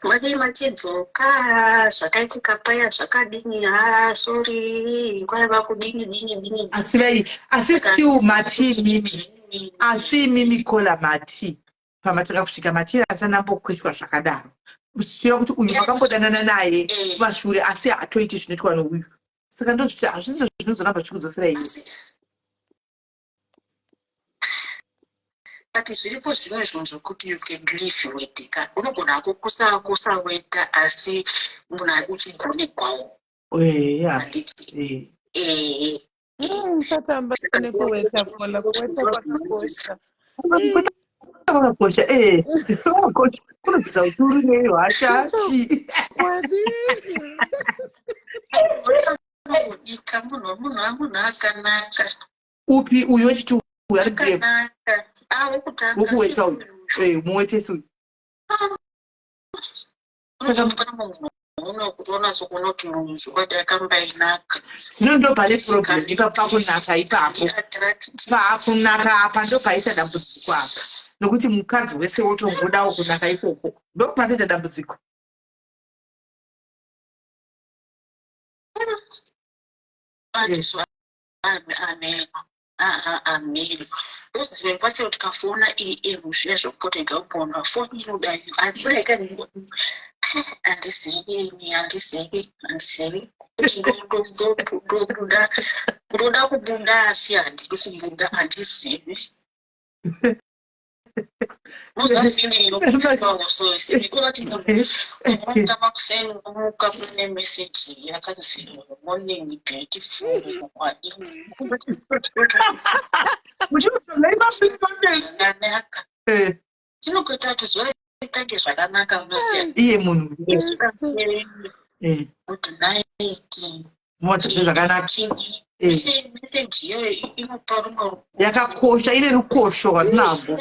"Madii machidzoka? Zvakaitika paya zvakadini? Ha, sorry, kwaiva kudini dini dini." Asi vai, asi still mati imimi, asi imimi kola, mati pamatanga kusvika matiri asana ambokweshwa zvakadaro, zvichireva kuti uyu makambodanana naye kumashure, asi haatoiti zvinoitwa nouyu. Saka ndozviti hazvisizo zvinozoramba zvichikudzosera iwe. But zviripo zvimwe zvinhu zvokuti you can live with ka. Unogona hako kusaweta, asi munhu uchigonekwawo. Handiti? Ehe. Usatamba nekuweta, Kola, kuweta kwakakosha. Kwakakosha, kwakakosha, kunobvisa uturu nehasha chi. Kwadi. Kudika munhu akanaka. Upi uyu wechiti uyu ari DM? Akanaka, wokutanga. Wokuweta uyu. Eh, muwetesi uyu. Saka zvino ndo pane problem ipa pakunaka ipapo. Pakunaka apa ndo paita dambudziko apa. Nokuti mukadzi wese wotongodawo kunaka ikoko. Ndo panoita dambudziko. Ameno ndozive kwacho tikafona em zviya zvekupotega kupona foni inoda akureka handizivi ini handizivi handizivi kuti ndobuda ndoda kubuda asi handidi kubuda handizivi. Chinokuita kuti zuva ritange zvakanaka unoziva. Iye munhu. Good night. Moti zvakanaka. Message iyoyo inopa rumwe yakakosha ine rukosho rwatinarwo.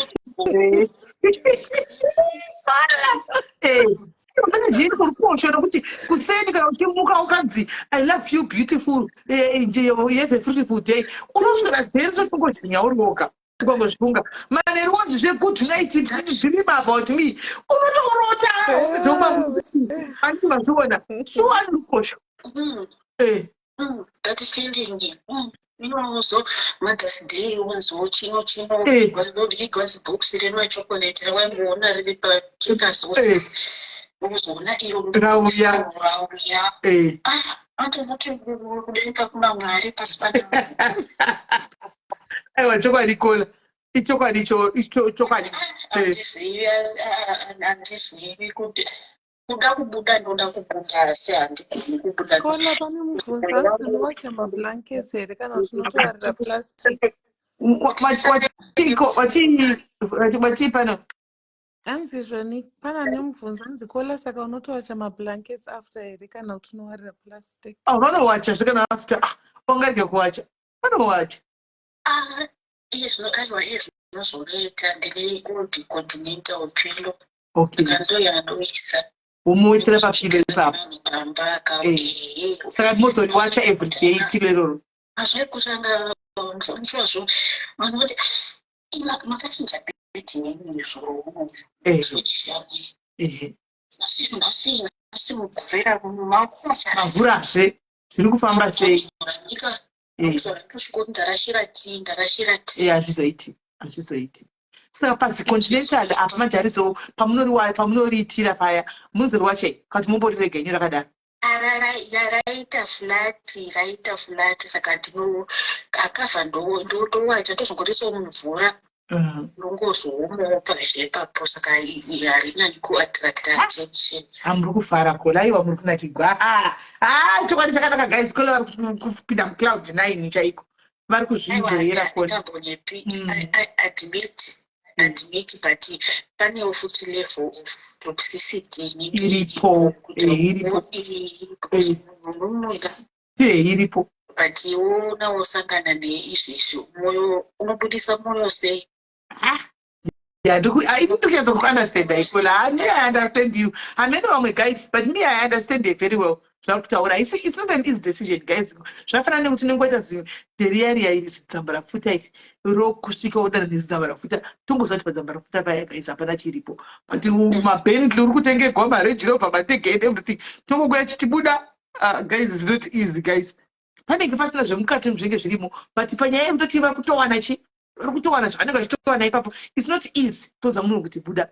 Message ine rukosho nokuti kuseni kana uchimuka ukanzi I love you beautiful yes a fruitful day unoswera zere sotongozinya uri woga ukangozvifunga manheru wanzi zve good night dream about me unotourota hope dzeumangudzi handiti mazviona shuwa ane rukosho. That feeling inozo Mother's Day wonzwo chino chino vanodyigwa zibhokisi remachocolate rawaimboona riri pacheckers unozoona iro rauya rauya atonoti kudenga kuna Mwari pasi pana. Aiwa chokwadi kola ichokwadi chokwadi. Handizivi handizivi kuti kuda kubuda ndoda kubuda asi handigoni kubuda. Kola pane mubvunzo hanzi unowacha mablankets here kana kuti unotowarira plastic? Watiko watii pano? Hanzi zvoni pana nemubvunzo hanzi kola saka unotowacha mablankets after here kana kuti unowarira plastic? Oh, vanowacha zvekana after ungarege kuwacha vanowacha. Iye zvino aiwa iye zvinozonoita ndine old continental pillow. Okay. Saka ndoyandoisa. Womuwetera papilo ipapo. Pamba ka. Saka mozoriwacha every day pilo iroro. Hazvaikutanga zvazvo vanhu voti makachinja bhedhi nenyu zuro uno. Nhasi nhasi nhasi mukuvera mavhurazve zviri kufamba sei? Ndarashira tii ndarashira tii. Hazvizoiti hazvizoiti. Saka pazicontinental apa manje harizo pamunoriwa pamunoriitira paya munozoriwachei kana kuti momborirega henyu rakadaro? Raita flat raita flat saka ndino akavha ndowacha ndozongorisawo mumvura ndongozoomawo pazhe ipapo saka harinyanyi kuattracta attention. Muri kufara kola aiwa muri kunakigwa. Chokwadi chakanaka guys kola vari kupinda mucloud 9 chaiko. Vari kuzvinjoyera kola. Andingambonepi admit admit but panewo futi level of toxicity inenge iripo kuti iripo munhu unoda iripo but iwona wosangana neizvizvi mwoyo unobudisa mwoyo sei? Yeah, I need to get to understand that. Me, I understand you. I mean, vamwe guys, but me, I understand it very well. Zvakutaura it's not an easy decision guys. Zvafanana nekuti unenge waita zidheriya riya iri zidzamba rapfuta iri rokusvika wodana nezidzamba rapfuta tongoziva kuti padzamba rapfuta paya guys hapana chiripo but mabently uri kutengegwa marange rover matege and everything tongokuya chitibuda guys it's not easy guys. Panenge pasina zvemukati zvinenge zvirimo but panyaya yekutoti vari kutowana chi vari kutowana zvavanenge vachitowana ipapo it's not easy toudza munhu kuti buda.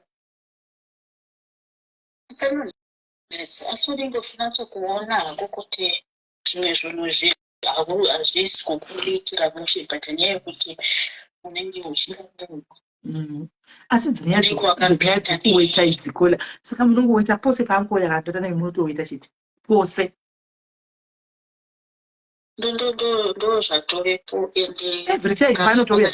Asi unenge uchinatso kuona hako kuti zvimwe zvinhu hazvisi kukuitira mushe but nyaya yekuti unenge uchida munhu. Asi dzonyaya dzekuweta idzi kola saka munongoweta pose paangouya akatota naye munotoweta chete pose. Ndo zvatovepo ende every time vanotouya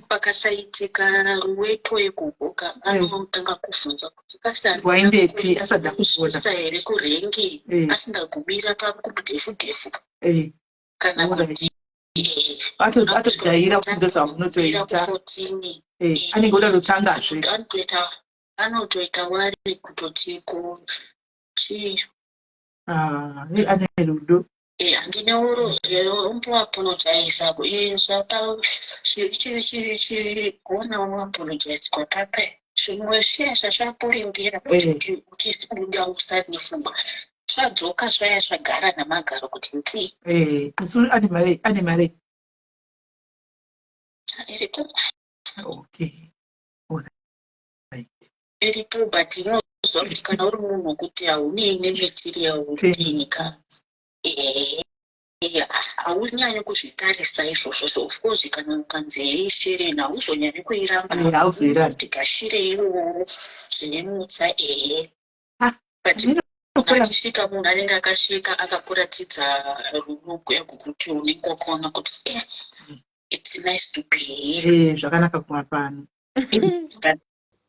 pakasaitika ruweto yekugoka anotanga kuvhunza kuti waendepi asada kuona here kurengi asingagumira pakudhefu dhefu kana kuti atojaira kuti ndozvamunotoita. Anenge oda kutotangazve. Anotoita wari kutoti chii. Ah, ane rudo. Handine umboapologiza chigona unoapologizwa pape zvimwe zviya zvazvapurimbira kuti uchibuda usati nefungwa, zvadzoka zvaya zvagara namagaro kuti ndii. Asi ane mari? Ane mari? Iripo. Okay, alright. Iripo, but inoziva kuti kana uri munhu wekuti haunei nematerial thing ka, haunyanyi kuzvitarisa izvozvo. So of course kana ukanzi hei shereni, hauzonyanyi kuiramba. Hauzoirambi. Kuti gashireiwo zvine mutsa, ehe. Ah, but Ndinokola. Achisvika munhu anenge akasvika akakuratidza rudo kuti unenge wakaona kuti it's nice to be here. Zvakanaka kuva pano.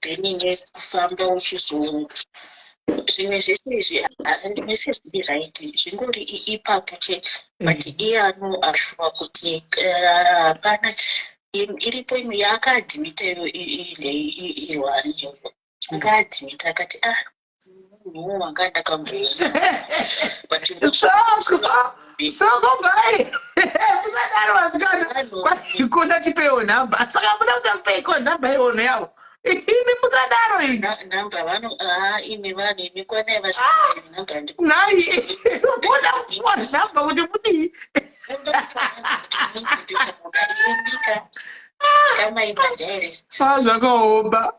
Then nekufamba uchizo zvimwe zvese izvi zvese zviri right, zvingori ipapo chete, but iye anoashuwa kuti hapana iripo. Imwe yaakaadhimita iyo iwani iyoyo akaadhimita akati, ah, munhu wanga ndakamboona, but Soko, soko, bai musadaro vasikana. Kwakona tipewo nhamba, saka muda kuti amupeiko nhamba iwono yavo? Imi musadaro imi. Nhamba vano, ah, imi vanhu imi, kwanai vasina nhamba. Nhai, muda kupuwa nhamba kuti mudii? Imika kamai madiaries. Ah, zvakaoma.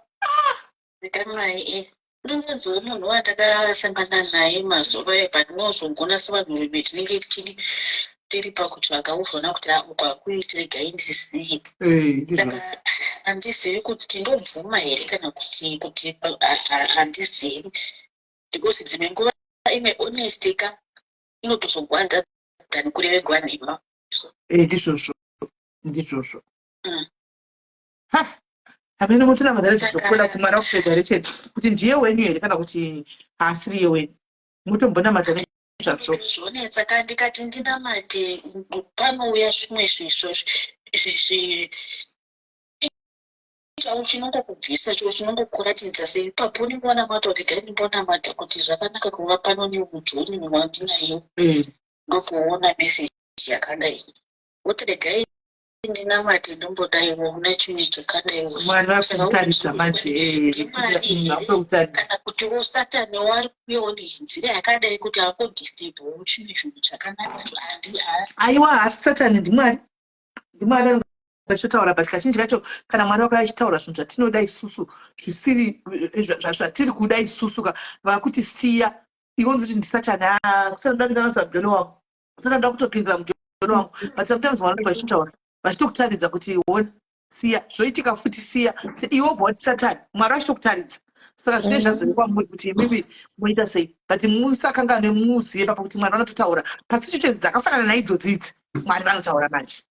Kamai ndinonziwo munhu watakasangana naye mazuva patinozogona sevanhurume tinenge tichidi tiri pakutsvaga, uzoona kuti uku hakuiti, regai ndisiye. Ndizvo. Saka handizivi kuti ndobvuma here kana kuti handizivi, because dzimwe nguva imwe honesty ka inotozogwadza than kurevegwa nhema. Ndizvozvo, ndizvozvo. Ha, hamene mutinamata nezvizokona kuti Mwari akupedza recheni kuti ndiye wenyu here kana kuti haasiriye wenyu. Mutombonamata nezvazvo. Zvonetsa ka, ndikati ndinamate panouya zvimwe zvisvo chau chinongokubvisa cho chinongokuratidza seipapo unenge wanamata kuti gai ndimbonamata kuti zvakanaka kuva pano nemujoni wandinayo, ndokuona meseji yakadai, woti regai ndinamate ndombodaiwo una chimwe chakadaiwo. Mwari vakutarisa manje, vakutarisa. Kana kutiwo Satani wari kuuyawo nenzira yakadai kuti akudisturbawo chimwe chinhu chakanaka handi Aiwa, haasi Satani, ndiMwari, ndiMwari anenge achitotaura. But kazhinji kacho kana Mwari vakauya achitaura zvinhu zvatinoda isusu zvisiri zvatiri kuda isusu ka, vakuti siya, iwe unoti ndisatani. Kusanoda kuita mujolo wangu, kusanoda kutopindira mujolo wangu. But sometimes Mwari vanenge vachitotaura vachitokutaridza kuti ona, siya, zvoitika futi, siya. Iwe ubva wati Satani, Mwari vachitokutaridza. Saka zvinenge zvazove kwamuri kuti imimi moita sei, but musakanganwe, muzive papo kuti Mwari vanototaura pasituations dzakafanana naidzodzi idzi. Mwari vanotaura manje.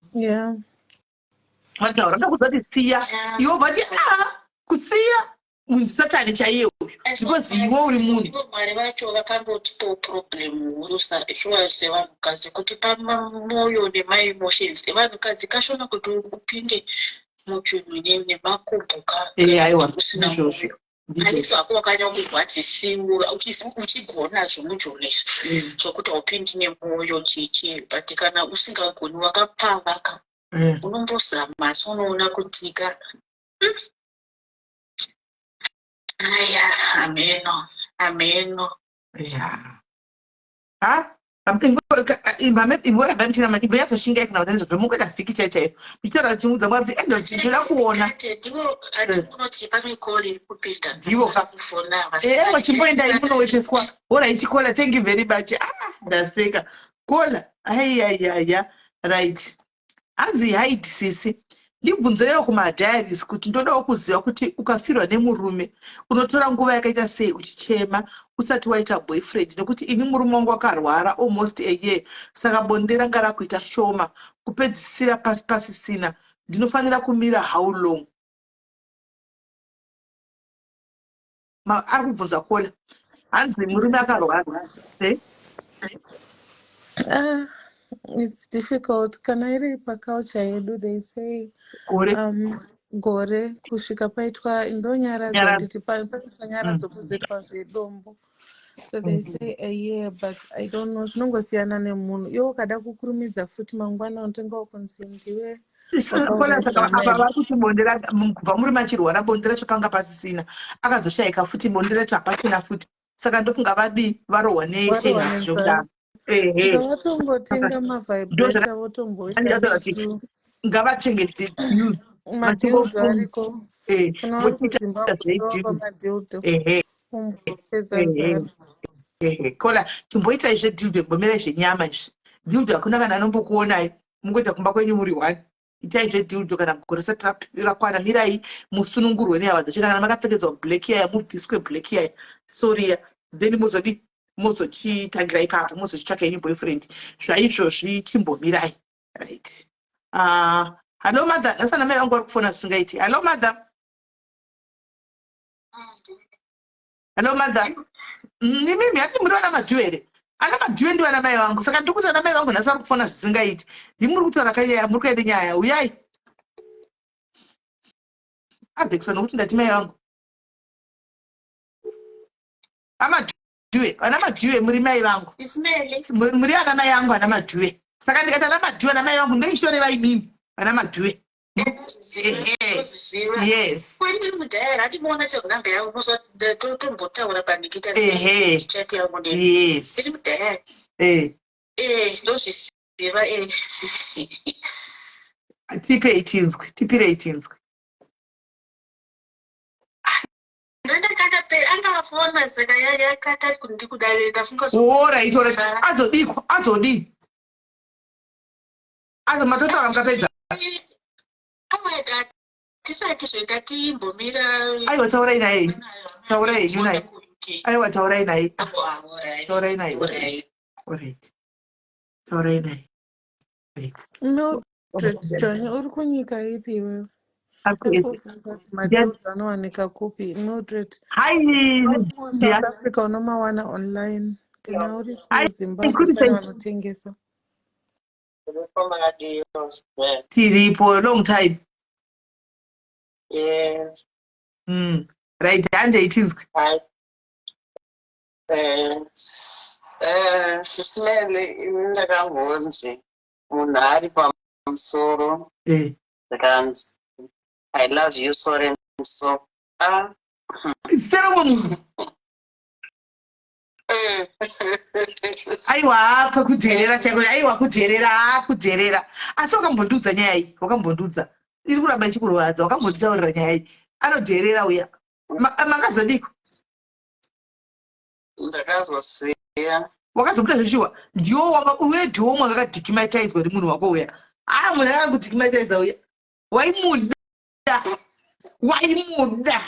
Vanotaura, ndokudza kuti siya, iwe ubva ti a kusiya munhu Satani chaiye uyu, because iwe uri munhu. Ivo Mwari vacho vakambotipawo problem huru shuwa sevanhukadzi, kuti pamwoyo nemaemotions evanhukadzi kashoma kuti upinde muchinhu nemakumbo ka. Aiwa. Usina Ndizvozvo. mwoyo. Ndizvozvo. Handisi hako wakanyangorwadzisiwa uchigona zvomujolo izvi zvokuti haupindi nemwoyo chichi, but kana usingagoni wakapfavaka, unombozama, asi unoona kuti ka aya, hameno, hameno. Yeah. Ha, imboramba muchinama, imbonyatsoshingai kuna kuti nezvozvo mungoita vhiki chaiyo chaiyo muchitaura, chimuudza Mwari kuti endo ndinoda kuona. Unoti pane call iri kupinda. Ndivo ka. Kufona. Ewo, chimboendai munoweteswa. Alright caller, thank you very much. Ah, ndaseka caller. Aiyaiya, right. Hanzi, haidi sisi, ndibvunzirewo kumadiaries kuti ndodawo kuziva kuti ukafirwa nemurume unotora nguva yakaita sei uchichema usati waita boyfriend, nekuti ini murume wangu akarwara almost a year, saka bonde ranga rakuita shoma kupedzisira pasi pasisina. Ndinofanira kumira how long? Ari kubvunza caller, hanzi murume akarwara, eh? Ah, it's difficult. Kana iri paculture yedu, they say Gore. Gore kusvika paitwa ndonyaradzo. Nyaradzo. Handiti paitwa nyaradzo, kuzoitwa zvedombo. So they say a year, but I don't know, zvinongosiyana nemunhu. Iwe ukada kukurumidza futi, mangwana unotenga kunzi ndiwe Kola, saka wakaurayisa apa mai. Vari kuti bonde kubva murume achirwara, bonde racho panga pasisina. Akazoshayika futi, bonde racho hapasina futi. Saka ndofunga vadii, varohwa Varohwa neaids. nenzara. Zvokudaro, ehe. Saka vatongotenga mavibrator, votomboita Ndataura kuti netu ngavachengete madildo ariko. Kana vari vochiita kuZimbabwe, zvedildo. tovapa madildo, umbopedza nzara. Ehe, kola, chimboitai zvedildo, mbomirai zvenyama izvi. Dildo hakuna kana anombokuonai, mungoita kumba kwenyu muri one. Itai zvedildo. Kana gore risati rakwana, mirai musunungurwe nehama dzacho. Kana makapfekedzwa black yaya, mubviswe black yaya, soriya, then muzodi mozochitangira ipapo, mozochitsvaka yenyu boyfriend. Zvaizvozvi chimbomirai. Right, hello mother. Nhasi ana mai vangu vari kufona zvisingaiti. Hello mother, hello mother. Imimi hati muri vana Madhu here? Ana Madhu ndivo ana mai vangu. Saka ndiri kuti ana mai vangu nhasi vari kufona zvisingaiti. Ndimuri kutaura kanyaya, muri kuenda nyaya. Uyai avhekiswa nokuti ndati mai vangu amadhuwe. Vana Madhuwe, muri mai vangu. Ismail. Muri ana mai angu, ana Madhuwe. Saka ndikati ana Madhuwe, ana mai vangu, ndinenge imimi vana Madhuwe. Ehe. Ziva. Yes. Kwendiri mudhayari atimuona chero namba yangu, tombotaura panikita chat yangu ndiri ndiri mudhayari. Ndozviziva. Tipei tinzwe, tipirei tinzwe. Ndandakanda angafona, saka yakatati kuti ndikudavire, ndafunga. Alright, alright. Azodiko, azodii? Azo matotaura mukapedza? Aweda tisati zve timbomira. Aiwa, taurai naye, taurai henyu naye. Aiwa, taurai naye, taurai naye. Alright, taurai naye. Right. Mildred Johnny, uri kunyika ipi iwewe? Ari Kubvunza kuti madildo anowanika kupi, Mildred? Hai. South Africa unomawana online. Kana uri Hai, kuZimbabwe, kuri pane sei? vanotengesa. Tiripo, long time. Yes. Right, handei tinzwe. Hi. Sismele, ini ndakambonzi munhu ari pamusoro ndikanzi, "I love you so and so." Ah. Zita romwe munhu? Aiwa, kwekudherera chaiko. Aiwa, kudherera, kudherera. Asi wakambondiudza nyaya iyi, wakambondiudza, iri kuramba ichikurwadza. Wakambonditaurira nyaya iyi. Anodherera uya. Makazodiko? Ndakazosiya. Wakazobuda zveshuwa? Ndiwo uye ndiwo umwe akadhikimatidzwa ri munhu wako uya. A, munhu akangudhikimataiza uya, waimuda, waimuda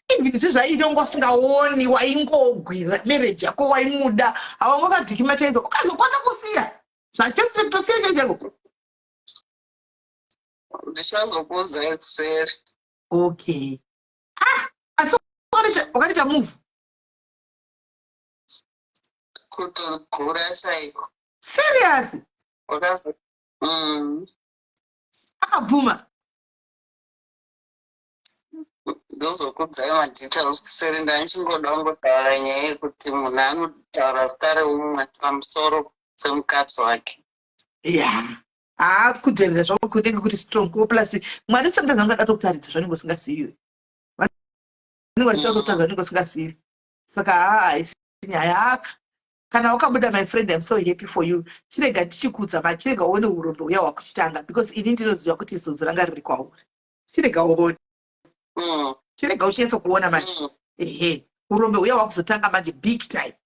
even sezvaiita unga usingaoni, waingogwira marriage yako, waimuda. Hawanga wakadhikimataidzwa, ukazokwanisa kusiya zvachose, kutosiya chaiko? Ndichazokuudzai kuseri. Okay. Ah, asi wakatoita move? Kutogura chaiko. Serious? Wakazo. Akabvuma? Ndozokudzai madetails kuseri. Ndanichingoda kungotaura nyaya yekuti munhu anotaura zita reumwe pamusoro pemukadzi wake. Ya, haa, kudherera zvako kunenge kuri strong ko. Plus Mwari sometimes anga akatokutaridza zvanenge usingazivi. Vanenge vachida kutokutaridza zvanenge usingazivi. Saka haa, haisi nyaya haka kana wakabuda. My friend, I'm so happy for you. Chirega tichikudza ma, chirega uone urombo uya hwakuchitanga, because ini ndinoziva kuti zodzo ranga riri kwauri. Chirega uone. Chirega uchinyatso kuona manje. Ehe, urombe uya hwakuzotanga manje big time.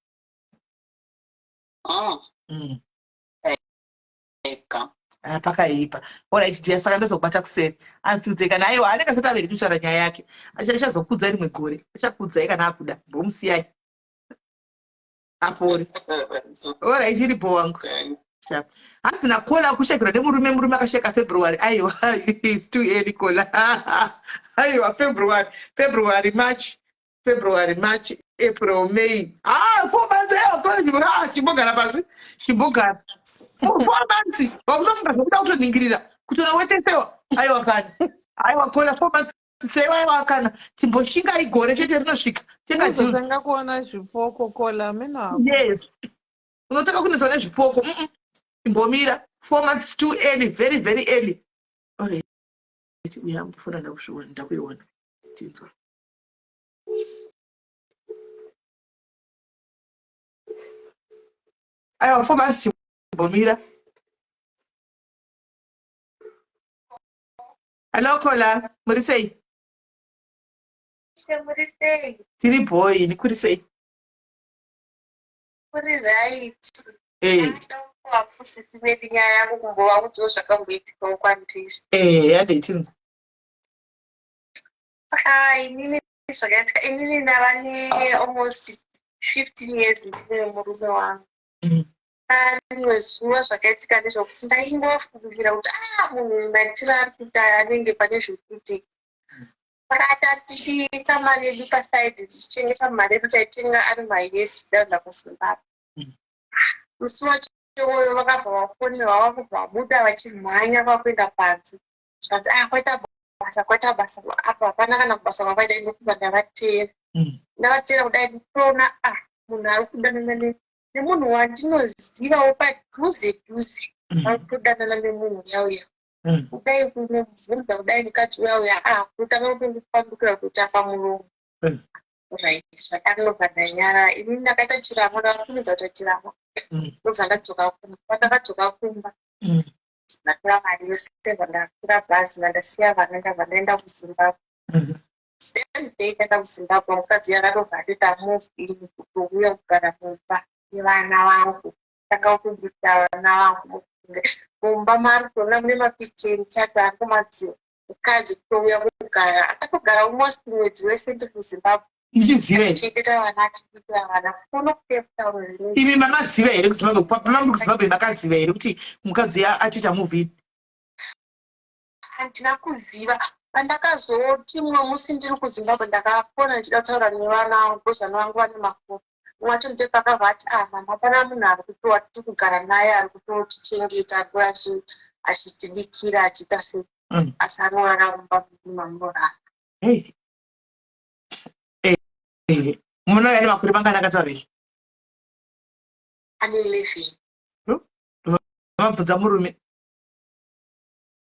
Ega. Ah, pakaipa. Alright dear, saka ndozokubata kuseri. Asiudze kana, aiwa, anenge asati averi kutaura nyaya yake. Achazokudza rimwe gore, achakuudzai kana akuda. Mbomusiyai apore. Alright, iripo wangu. Sharp. Hanzi naKola, kushekera nemurume, murume akasheka February. Aiwa, is too early, Kola. Aiwa, February, February, March, February, March, April, May, ah, 4 months. Aiwa Kola, ah, chimbogara pasi, chimbogara 4 months. Wakutofunga zvokuda kutoningirira kutonawetesewa. Aiwa kani. Aiwa caller, 4 months seiwaiwa kana chimboshinga igore chete rinosvika. Tenga dildo. Unozotanga kuona zvipoko, caller, ameno hako. Yes, unotanga kuneswa nezvipoko. Imbomira, 4 months too early, very very early. Alright, uya ndifuna ndakusviona, ndakuiona, tinzwa. Aiwa, 4 months, chimbomira. Hello caller, muri sei? Muri sei? Tiri boy, nikuri sei? Kuri right. Eh. Sisi vedu, nyaya yangu kumbovaudzawo zvakamboitikawo kwandiri. Eh, yade tinzwa. Saka inini zvakaitika, inini ndava nealmost 15 years ndine murume wangu. Rimwe zuva zvakaitika ndezvokuti ndaingofungira kuti a munhu maitiro ari kuita anenge pane zvekuitika. Saka tatichiisa mari yedu paside, tichichengeta mari yedu, taitenga ari maYes tichienda kuZimbabwe. Musi wacho iwoyo vakabva vafonerwa, vakubva vabuda vachimhanya vakuenda panze, zvikanzi, "A, kwaita basa, kwaita basa." Apa hapana kana kubasa kwavaita. Ndokubva ndavateera. Ndavateera kudai, nditoona a munhu ari kudanana nemunhu wandinozivawo padhuze dhuze. Ari kutodanana nemunhu uya uya. Kudai kunomubvunza kudai mukadzi uya uya, a kutanga kutondipandukira kuita pamuromo. Right, zvakandobva ndanyara. Inini ndakaita chiramo, ndakakurumidza kuita chiramo. Ndobva ndadzoka kumba. Pandakadzoka kumba, ndatora mari yose, ndabva ndakwira bhazi, ndandasiya vana, ndabva ndaenda kuZimbabwe. Same day ndaenda kuZimbabwe, mukadzi akatobva atoita move in, kutouya kugara mumba nevana vangu. Tanga kubika vana vangu mumba maari kutoona mune mapicha emuchato ari kumadziro. Mukadzi kutouya kugara, akatogara almost mwedzi wese ndiri kuZimbabwe. Muchiziva here? Chengeta vana, achibikira vana kuno kuCape Town zvinoita. Imi mamaziva here kuZimbabwe? Pamuri kuZimbabwe makaziva here kuti mukadzi uya achiita move in? Handina kuziva. Pandakazoti mumwe musi ndiri kuZimbabwe, ndakafona ndichida kutaura nevana vangu because vana vangu vane mafoni. Mumwe wacho ndiye pakabva ati, "Ah mama, pana munhu ari kutowa tiri kugara naye, ari kutotichengeta, ari achitibikira, achiita sei, asi anorara mumba mamunorara." Hey. Eh, munouya nemakore mangani akataura izvi? Ane 11. Mabvunza murume?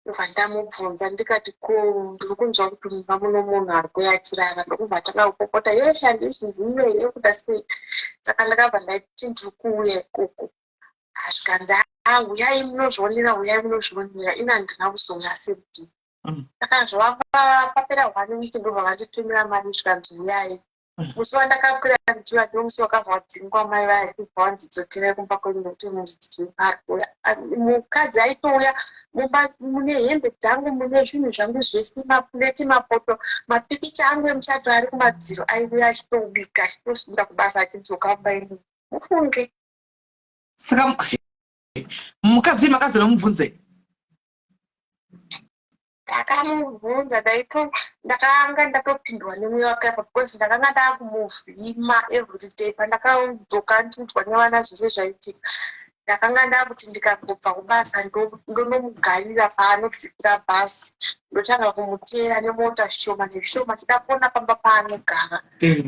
Ndobva ndamubvunza ndikati, "Ko ndiri kunzwa kuti mumba muno munhu ari kuuya achirara." Ndokubva atanga kupopota, "Yeshe, handizvizive here, kuda sei?" Saka ndakabva ndati, "Ndiri kuuya ikoko." Zvikanzi, "A, uyai munozvionera, uyai munozvionera." Ini handina kuzouya same day. Saka zvavapa papera one week, ndobva vanditumira mari, zvikanzi, "Uyai." Musi wandakakwira ndichiuya ndo musi wakabva wadzingwa mai vaya, achibva wanzi, "Dzokerai kumba kwenyu nekuti ari kuuya." Mukadzi aitouya mumba mune hembe dzangu, mune zvinhu zvangu zvese, mapureti, mapoto, mapikicha angu emuchato ari kumadziro. Aiuya achitobika, achitosvika kubasa, achidzoka mumba imomo, mufunge. Saka mukadzi uyu makazonomubvunzei? Ndakamubvunza, ndaito ndakanga ndatopindwa nemweya wakaipa because ndakanga ndakumuvhima everyday. Pandakadzoka ndiudzwa nevana zvese zvaitika, ndakanga ndakuti ndikangobva kubasa, ndonomugarira paanodzikira bhasi, ndotanga kumuteera nemota zvishoma nezvishoma, chida kuona pamba paanogara.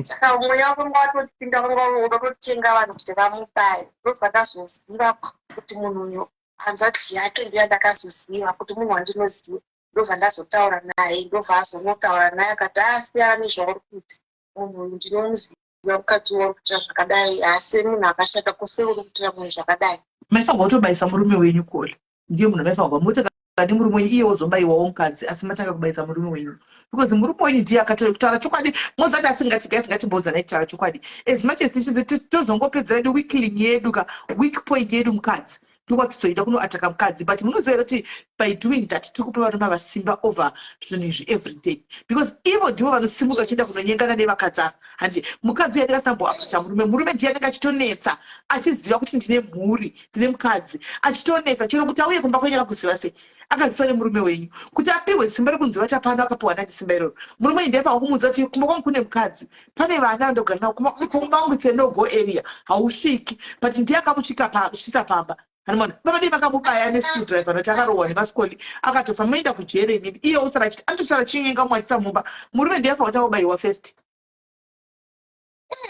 Saka mweya wakanga watopinda, wakanga uda kutotenga vanhu kuti vamubaye. Ndobva ndazoziva kuti munhu uyu hanzvadzi yake, ndiyo yandakazoziva kuti munhu wandinoziva. Ndobva ndazotaura naye, ndobva azonotaura naye, akati, "Asiyana nezvauri kuita, munhu uyu ndinomuziva, mukadzi wauri kuitira zvakadai haasi munhu akashata, kose uri kuitira munhu zvakadai." Maifanirwa kutobayisa murume wenyu, caller. Ndiye munhu maifanirwa motanga nemurume wenyu, iye wozobayiwawo mukadzi, asi matanga kubayisa murume wenyu because murume wenyu ndiye akataura chokwadi. Mozati asingati guys, ngatimbouzanai kutaura chokwadi. As much as tichizi tozongopedzera yedu weakling yedu ka, weak point yedu mukadzi, ndokwatizoenda kunoataka mukadzi. But munoziva here kuti by doing that tiri kupa varume vasimba over zvinhu izvi every day? Because ivo ndivo vanosimuka vachienda kunonyengana nevakadzi ava. Handi mukadzi uyu anenge asinamboapacha murume. Murume ndiye anenge achitonetsa, achiziva kuti ndine mhuri, ndine mukadzi, achitonetsa chero kuti auye kumba kwenyu. Akakuziva sei? Akaziswa nemurume wenyu. Kuti apiwe simba rekunzi vachapano, akapiwa nani simba iroro? Murume wenyu ndiye kumuudza kuti kumba kwangu kune mukadzi, pane vana vandogara navo, kumba kwangu it's a no go area, hausviki. But ndiye akamusvika, svitsa pamba. Hanimona baba dei vakamubaya nescrewdriver nokuti akarohwa nemasikoli, akatofa, moenda kujere imimi. Iye usara achiti anotosara chinyenga mumwe achisa mumba. Murume ndiye afa kuti aubaiwa first.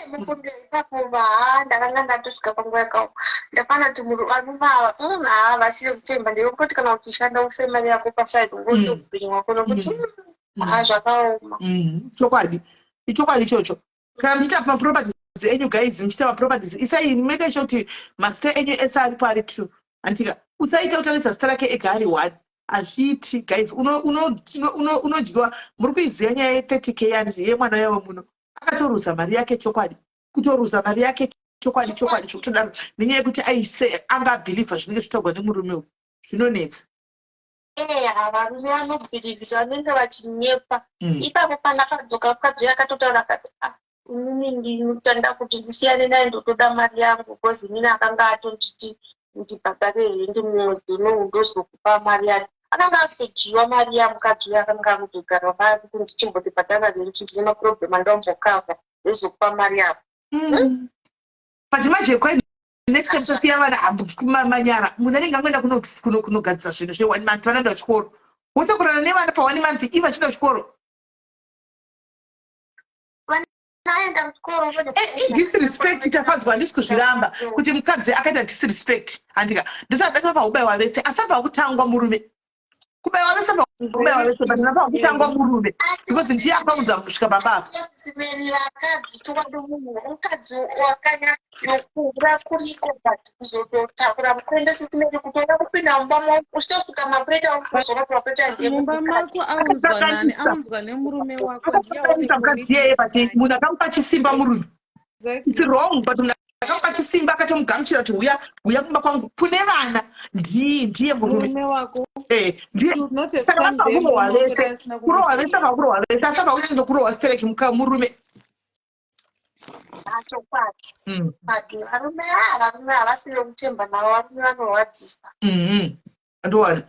Mufunge ipapo haa, ndakanga ndatosvika panguva yakaoma. Ndafana kuti varume ava haa, vasiri kutemba. Ndekutoti kana uchishanda, use mari yako paside, ungoite upenyu hwako, nokuti haa, zvakaoma. Chokwadi, ichokwadi ichocho. Kana muchiita maproperties enyu, guys, muchiita maproperties, isai, make sure kuti mazita enyu ese aripo ari true, handika? Usaita kutarisa zita rake ega ari one, hazviiti, guys. Unodyiwa. Muri kuiziva nyaya ye30K yanzi yemwana yavo muno akatoruza mari yake. Chokwadi, kutoruza mari yake, chokwadi, chokwadi, chokutodaro, nenyaya yekuti aise angabhilivha zvinenge zvitaurwa nemurume uyu. Zvinonetsa. Eya, varume vanobhilivhisa, vanenge vachinyepa. Ipapo pandakadzoka, mukadzi uyo akatotaura akati, "Ah, inini ndinotanda kuti ndisiyane naye, ndotoda mari yangu, because inini akanga atonditi ndibhadhare hendi mumwedzi unowu, ndozokupa mari yake." Akanga akutodyiwa mari yamukadzi uyo, akanga akutogara mari kuti ndichimbotibhadhara rent, ndine maproblem andombokavha, ndozokupa mari yako. But manje kwai next time tosiya vana manyara. Munhu anenge angoenda kunogadzisa zvinhu zve1 month, vanoenda kuchikoro, wotakurana nevana pa1 month, ivo vachienda kuchikoro. Naenda kuchikoro. Idisrespect, Tafadzwa, handisi kuzviramba kuti mukadzi akaita disrespect, handika? Ndosaka ndasabva kubayiwa vese, asabva kutangwa murume. Kubayiwa vese, kubayiwa vese, but ndasabva kutangwa murume because ndiye akaunza kusvika baba apa. Simeni, vakadzi, chokwadi, munhu mukadzi wakanyanyokura kuriko, but kuzototakura mukwende, sisimeni, kutoda kupinda mumba mako uchitosvika mapureta, uzoona kuti mapureta. Mumba mako aunzwa nani? Aunzwa nemurume wako, ndiye. Akaisa mukadzi iyeye, but munhu akamupa chisimba murume. It's wrong, but munhu akamupa chisimba, akatomugamuchira kuti uya, uya kumba kwangu kune vana, ndiye murume. Murume wako. Ndiye. Saka vanofa kurohwa vese, kurohwa vese, akakurohwa vese, asabva kunyanya kurohwa stereki murume. Chokwadi. But varume, ah, varume havasi vekutemba navo, varume vanorwadzisa. Andowana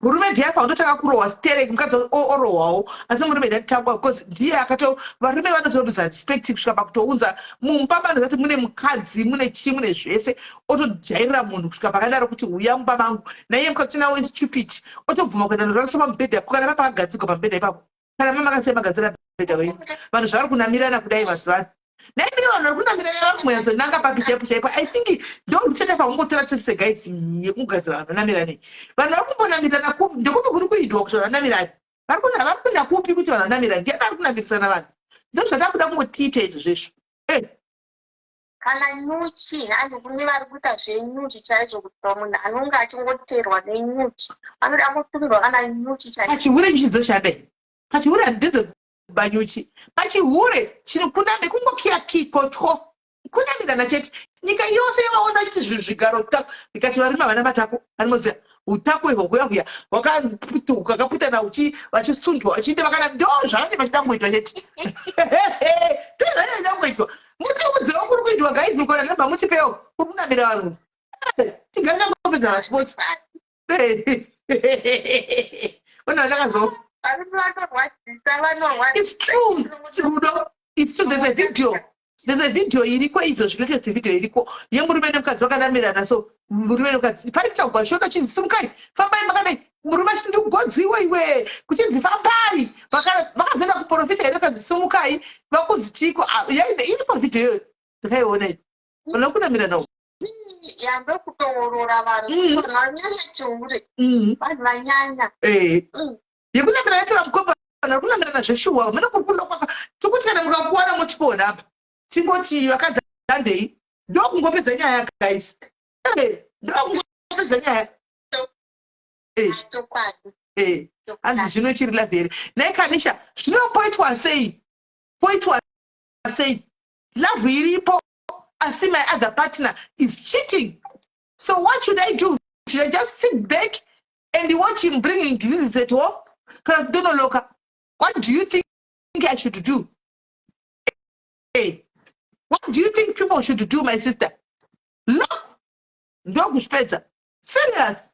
murume ndiye afa kutotanga kurohwa stereki, mukadzi orohwawo, asi murume ndiye atangwa because ndiye akato. Varume vanotoruza respect kusvika pakutounza mumba manoziva kuti mune mukadzi, mune chii, mune zvese, otojairira munhu kusvika pakadaro kuti uya mumba mangu. Naiye mukadzi nawo stupid, otobvuma kuenda norarisa pamubhedha. Kana papakagadzigwa pamubhedha ipapo, kana mama akasiya magadzira mubhedha wenyu, vanhu zvavari kunamirana kudai mazuva ano. Naimine vanhu vari kunamirana, vari kumonyatsonanga papi chaipo chaipo? I think ndo ruchatafa kungotora tese, guys, yekugadzira vanhu vanamirane. Vanhu vari kumbonamirana ndekupi kuri kuitwa kuti vanhu vanamirane? Vari kuna kupi kuti vanhu vanamirane? Ndiani ari kunamirisana vanhu? Ndo zvatakuda kungotiita izvo zvezvo. Kana nyuchi, hanzi kune vari kuita zvenyuchi chaizvo, kuti munhu anonge achingoterwa nenyuchi, anoda kutumirwa kana nyuchi chaizvo. Pachihure nyuchi dzoshanda here? Pachihure handidze nyuchi. Pachihure chinokuname kungokiya kikotyo, kunamirana chete. Nyika yose yavaona vachiti zvigaro ikati varume havana matako. Anomoziva utako ihwo huya huya hwakaputana, vachisundwa, vachiita vakana. Ndo zvavanenge vachida kungoitwa chete, ndo zvavanenge vachida kungoitwa. Mutiudzewo kuri kuitwa, guys. Mukona namba, mutipewo kuri kunamira vanhu, tigare tangopedza masports. Ona ndakazo Varume vanorwadzisa, vanorwadzisa. It's true, Rudo, it's true. There's a video, there's a video iriko izvo, latest video iriko yemurume nemukadzi vakanamirana. So murume nemukadzi pari kutaurwa shona, chinzi simukai, fambai makadai. Murume achiti, "Ndikugodziwa iwe." Kuchinzi fambai. Vakazoenda kuprofita here? Kanzi simukai, vakunzi chiko? Iripo video iyoyo, ndakaiona iyo, vanhu vakunamirana uko. Yambe kutoorora vanhu. Vanhu vanyanya chihure. Vanhu vanyanya. Yekunamirana tora mukomba, vanhu vari kunamirana zveshuwa. Mune kuri kunokwaka tokuti kana mukakuwana motipoona apa, tingoti vakadzi handei, ndokungopedza nyaya, guys. Ndokungopedza nyaya. Chokwadi. Hanzi zvino chiri love here nai Kanisha? Zvinopoitwa sei? Poitwa sei? Love iripo, asi my other partner is cheating, so what should I do? Should I just sit back and watch him bringing diseases at home, kana kutonoloka? What do you think I should do? Hey, what do you think people should do, my sister? Look, ndokuzvipedza. Serious,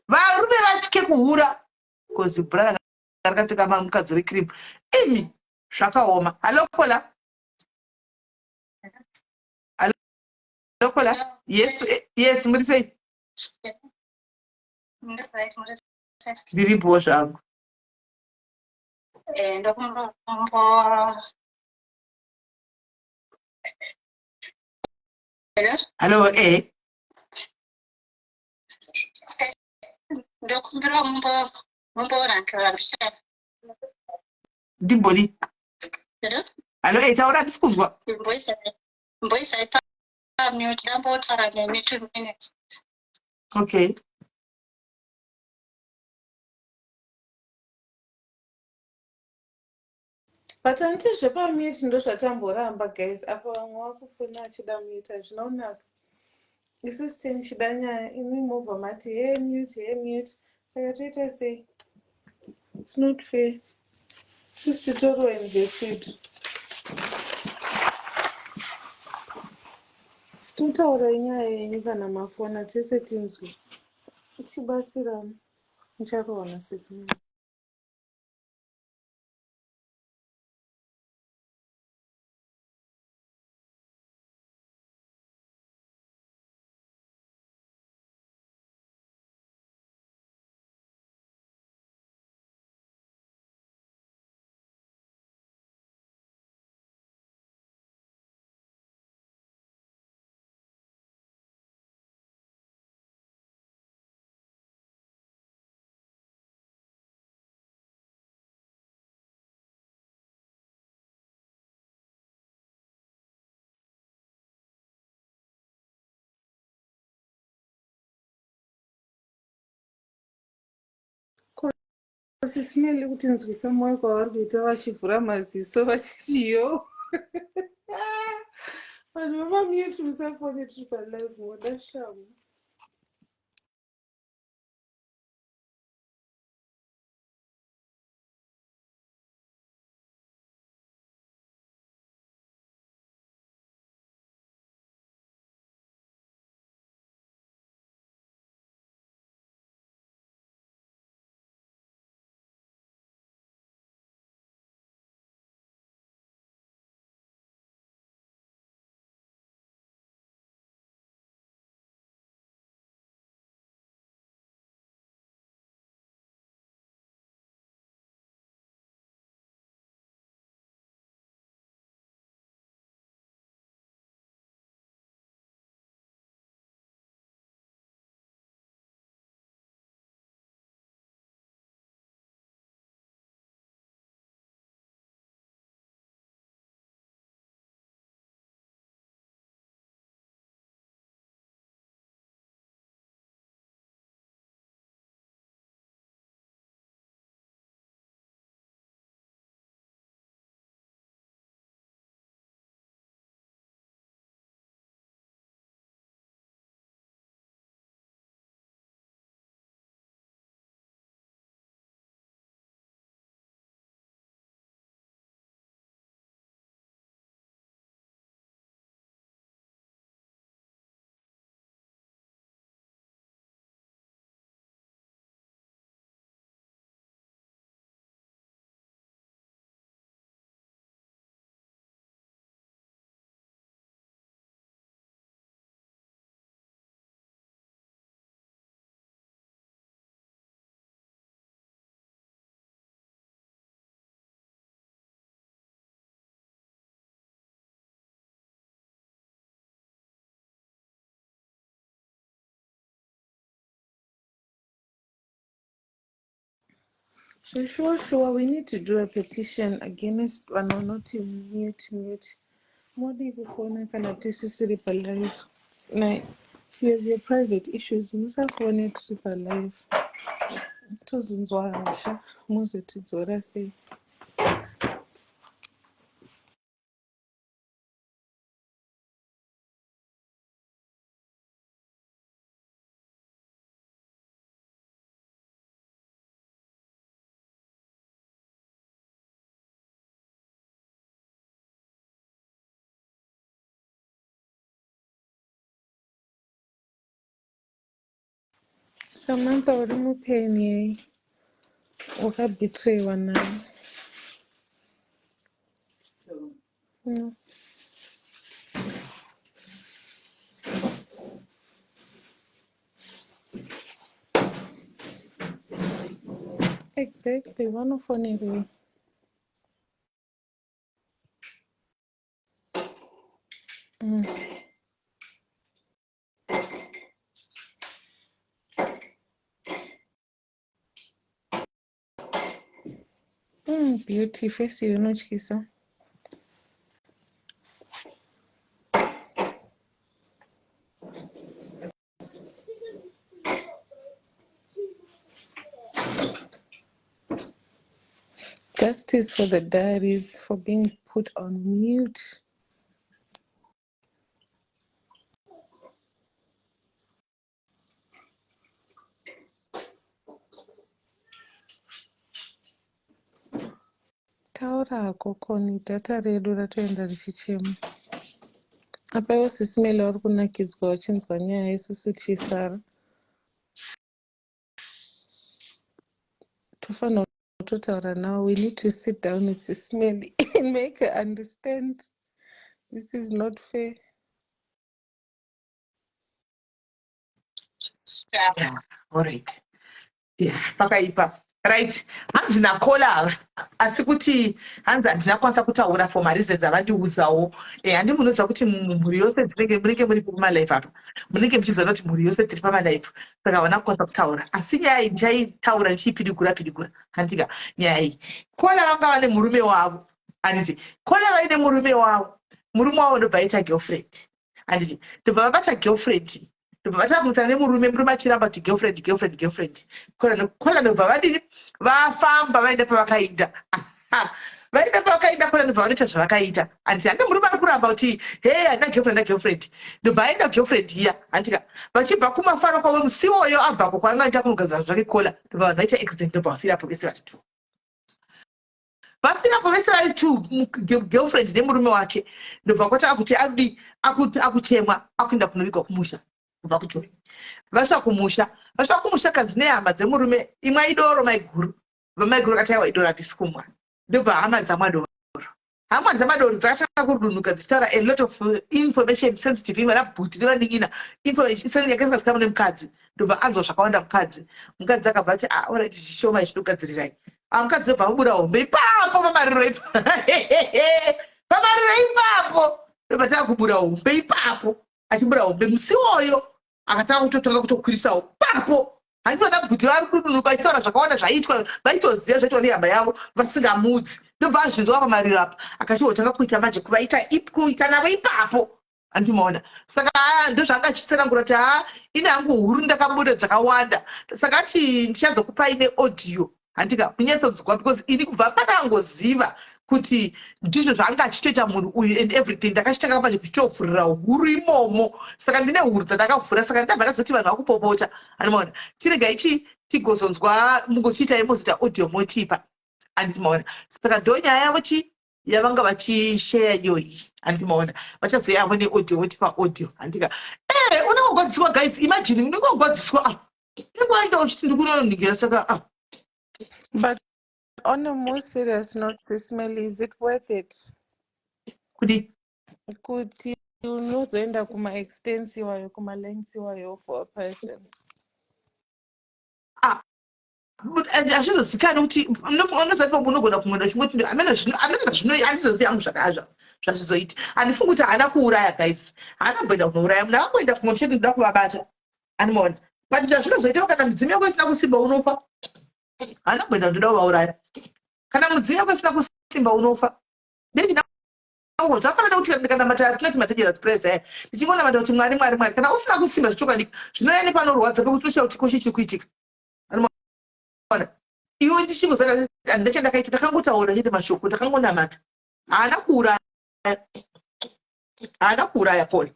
varume vatye kuhura because bhura rakapfeka mukadzi recream. Imi, zvakaoma. Hallo, caller. Lokola. Yes, yes, muri sei? Ndiripo zvangu. Ndokumbo Hello, eh. Ndokumbira mumbo mumborangira mbichana. Ndimbori. Hello? Hello, eh, taura handisi kunzwa. Mboisai pamute ndambotaura nemi 2 minutes. Okay. But handiti zvepamute ndo zvatamboramba, guys. Apo vamwe vakufona achida mute, hazvina kunaka. Isusu tichida nyaya, imi mobva mati he mute, he mute. Saka toita sei? It's not fair. Isusu titoriwo invested. Totaurai nyaya yenyu kana mafona tese tinzwe, tichibatsirana. Mucharohwa nasisi. Sisimeli kutinzwisa mwoyo kwavari kuita vachivhura maziso vachiti yo vanhu vepamute musafone tiri palive, moda shamu. So sure, we need to do a petition against vanhu vanoti mute, mute. Modi kufona kana tisisiri palive. Like, if you have your private issues, musafone tiri palive. Tozonzwa hasha, muzotidzora sei. Samantha, uri mupain yei? Wakabetrayiwa nani? No. Exactly, vanofonerei? Beauty face iyo inotyisa. Justice for the diaries for being put on mute. Taura hako Connie, data redu ratoenda richichema. Apa ivo sisi Melly vari kunakidzwa vachinzwa nyaya isusu tichisara. Tofanira kutotaura now. We need to sit down with sisi Melly and make her understand this is not fair. Yeah, all right. Yeah, pakaipa. Right. Hanzi nakola ava asi kuti hanzi handina kukwanisa kutaura for mareasons avandiudzawo. Eh, handi munoziva kuti mhuri yose dzinenge munenge muri pamalife apa. Munenge muchiziva kuti mhuri yose tiri pamalife. Saka havana kukwanisa kutaura. Asi nyaya iyi ndichaitaura ndichiipidigura pidigura. Handika nyaya iyi. Kola vanga vane murume wavo. Handiti kola vaine murume wavo. Murume wavo ndobva aita girlfriend. Handiti ndobva vabata girlfriend ndobva vatanga nemurume murume achiramba kuti girlfriend girlfriend girlfriend kola ndobva vadini vafamba vaenda pavakaita vaenda pavakaenda kola ndobva vanoita zvavakaita handiti hande murume ari kuramba kuti hey handina girlfriend na girlfriend ndobva aenda girlfriend iya handika vachibva kumafaro kwavo musi iwoyo abvako kwaanga aita kunogadzira zvake kola ndobva vanhu vaita accident ndobva vafirapo vese vari two vafirapo vese vari two girlfriend nemurume wake ndobva kwatanga kuti akudi akuchemwa akuenda kunovigwa kumusha kubva kujoni vasvika kumusha vasvika kumusha kanzi nehama dzemurume imwa idoro maiguru vamaiguru vakati aiwa idoro handisi kumwa ndobva hama dzamwa doro hama dzamadoro dzakatanga kurudunuka dzichitaura a lot of information sensitive imwe vana bhuti nevanin'ina information yakaiswa nemukadzi ndobva anzwa zvakawanda mukadzi mukadzi akabva ati ah, alright zvishoma izvi ndogadzirirai ah, mukadzi ndobva abura hombe ipapo pamariro pamariro ipapo ndobva tanga kubura hombe ipapo achibura hombe musi iwoyo akatanga kutotanga kutokwirisawo papo handiti vana bhuti vari kududunuka vachitaura zvakawanda zvaiitwa vaitoziva zvaitwa nehama yavo vasingamudzi ndobva azvinzwa pamariro apa akachihotanga kuita manje kuvaita kuita navo ipapo Andimaona. Saka ndozvaanga achitsanangura kuti haa ini hangu huru ndakabuda dzakawanda. Saka ati ndichazokupai neaudio handika munyatsonzwa because ini kubva pandangoziva kuti ndizvo zvaanga achitoita munhu uyu and everything ndakachitanga manje kuchitovhurira huru imomo saka ndine huru dzandakavhura saka ndabva ndazoti vanhu vakupopota andimaona chiregai chi tigozonzwa mugochiita mozoita audio motipa andimaona saka ndonyaya yavo chi yavanga vachisheya iyoyi handiti maona vachazouya havo neaudio votipa audio handika e unenge wagwadziswa guys imagine unenge wagwadziswa ah inenge waenda uchiti ndikunonhingira saka ah But on a more serious note, Sis Melly, is it worth it? Kudi Kuti unozoenda kuma-extents iwayo, kuma-lengths iwayo for a person. Ah, hazvizozikanwi kuti unozati unogona kumwenda uchingoti amene zvino handizozivi hangu zvakazva zvazvizoita handifungi kuti haana kuuraya guys haana kumboenda kunouraya munhu akangoenda kumwe chete ndoda kuvabata animaona but zvazvinozoitawo kana midzimu yako isina kusimba unofa haana kumboenda ndoda kuvauraya kana mudzimu yako isina kusimba unofa ndechina zvakafanana kuti ndikanamata tinoti madangerous prayers aya ndichingonamata kuti mwari mwari mwari kana usina kusimba zvechokwadi zvinouya nepanorwadza pekuti unoshaya kuti kochi chiri kuitika anoona iwe ndichingozana handina chandakaita ndakangotaura chete mashoko ndakangonamata haana kuuraya haana kuuraya kona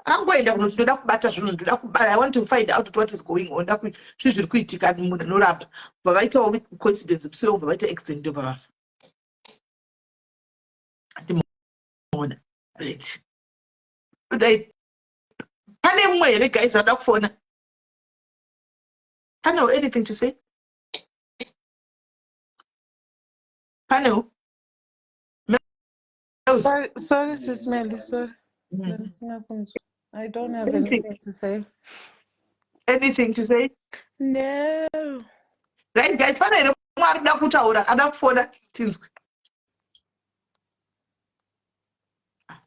angoenda kunoti ndoda kubata zvinhu ndoda kubata i want to find out what is going on zvii zviri kuitika munhu anoramba bva vaitawo coincidence musure kubva vaita accident ndobva vafa andimoona right dai pane mumwe here guys ada kufona panewo anything to say panewo Sorry, sorry, Sis Melly, sorry. I don't have anything to say. Anything to say? No. Right, guys, pane here umwe ari kuda kutaura ada kufona tinzwe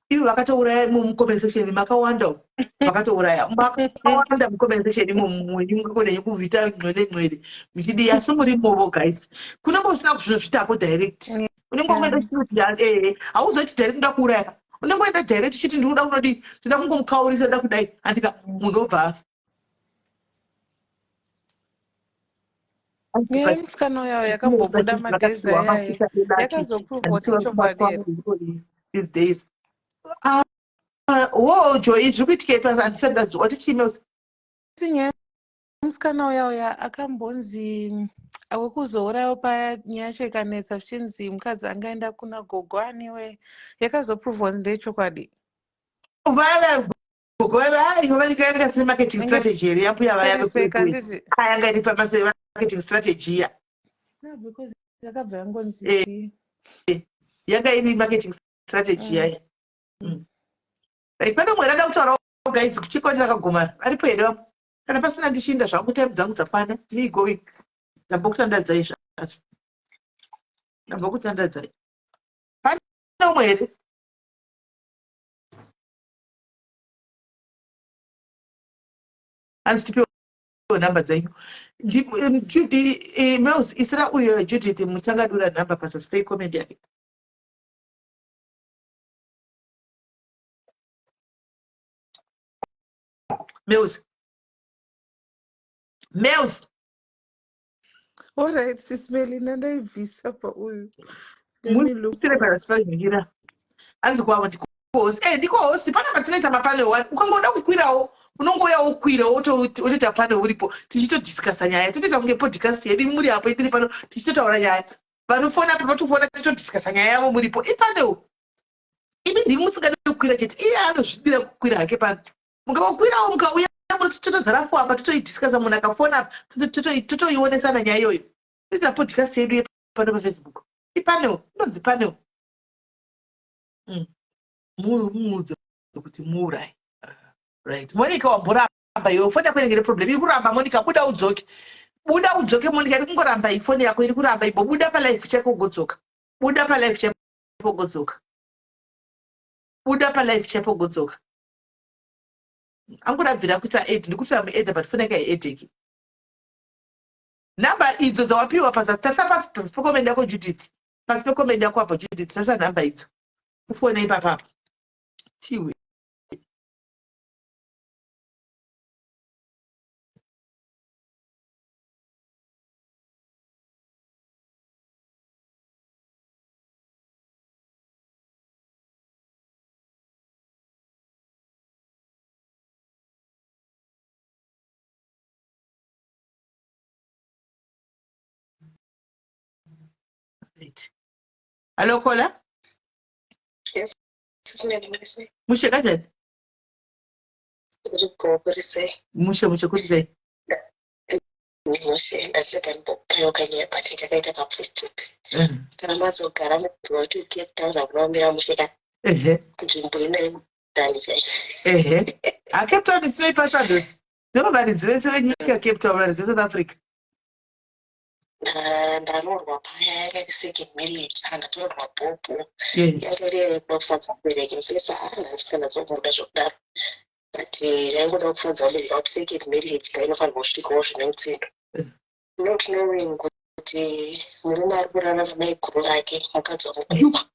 ivo vakatouraya mucomment section makawanda umu vakatouraya makawanda mucomment section imomo mwenyu kuvita ngcwele ngcwele muchidii asi muri movo guys kunenge usina kuzvinozvitako direct unenge wangoenda uchiti eh hauzoti direct ndoda kuuraya ka unenge waenda direct uchiti ndinoda kunodii ndoda kungomukaurisa ndoda kudai handika munhu obva afa Nyaya yemusikana uya yakambobuda madays ayaya yakazoprovwa kuti ichokwadi here these days ah, wo joy zviri kuitika ipi handisati ndazwa wati chii mels nyaya Musikana uya uya akambonzi wekuzourayiwa paya nyaya yacho ikanetsa zvichinzi mukadzi angaenda kuna gogo aniwe yakazoprovwa kunzi ndeyechokwadi. Vaya gogo vaya aiwa vanenge yanga isiri marketing strategy here yambuya vaya Iri fake handiti? yanga iri famasi marketing strategy iya. No, because yakabva yangonzi Eh. zii. Yanga iri marketing strategy yaya. Right, pane umwe rada kutaurawo guys kuchikoni rakagumara varipo here vamwe? Kana pasina ndichinda zvangu time dzangu dzakwana me going. Ndambokutandadzai zvasi. Ndambokutandadzai. Pane umwe here? Hanzi tipewo nhamba dzenyu. Judy Mels isira uyo Judith Mutangadura nhamba pasasipei comment yake. Mills. Mills. All right, sis Melina ndaibvisa pauyu. Let me look Musire for it. parasipazvingira. Hanzi kwavo ndiko host. Eh, ndiko host. Pana patinoisa mapanel one. Ukangoda kukwirawo unongouya wokwira wotoita panel uripo tichitodiscussa nyaya totoita kunge podcast yedu muri apo itiri pano tichitotaura nyaya vanofona apa vatofona tichitodiscussa nyaya yavo muripo ipanel imi ndimi musingadi kukwira chete iye anozvidira kukwira hake pano mukangokwirawo mukauya munoti totozara fo apa totoidiscussa munhu akafona apa totoionesana nyaya iyoyo toita podcast yedu yepano pafacebook ipanel inonzi panel muudze kuti muurayi right monica wamboramba iwe foni yako inenge ine problem iri kuramba monica buda udzoke buda udzoke monica iri kungoramba ifoni yako iri kuramba ibo buda palife chako ugodzoka buda palife chako pogodzoka buda palife chaipo godzoka angorabvira kuita aid ndikutoita muedha but foni yake haiedheki nhamba idzo dzawapiwa pazasi tarisa pasi pasi pekomende yako judith pasi pekomende yako apo judith tarisa nhamba idzo ufone ipapapa tiwe Right. Hello, caller. Yes, sis Mushe kanjani? Ndiri kuri sei? Mushe mushe kuri sei? Mushe ndachida ndimbopayo kanyaya but ndakaita kapfupi. Kana mazogara mukuziva kuti Cape Town hakuna kumira mushe ka. Ehe. Nzvimbo inoidani chaiyo. Ehe. Ha Cape Town tinoipa shadows. Ndiko varidzi vese venyika Cape Town varidzi veSouth Africa. Ndaroorwa paya yanga iri second marriage ah ndatoroorwa bhobho. Yanga iri yekuda kufadza vabereki mufesi ah ndandisina dzomuda zvekudaro. But yaingoda kufadza vabereki kuti second marriage ka inofanirwa kusvikawo zvine mutsindo. Not knowing kuti murume ari kurara namaiguru vake mukadzi wamukoma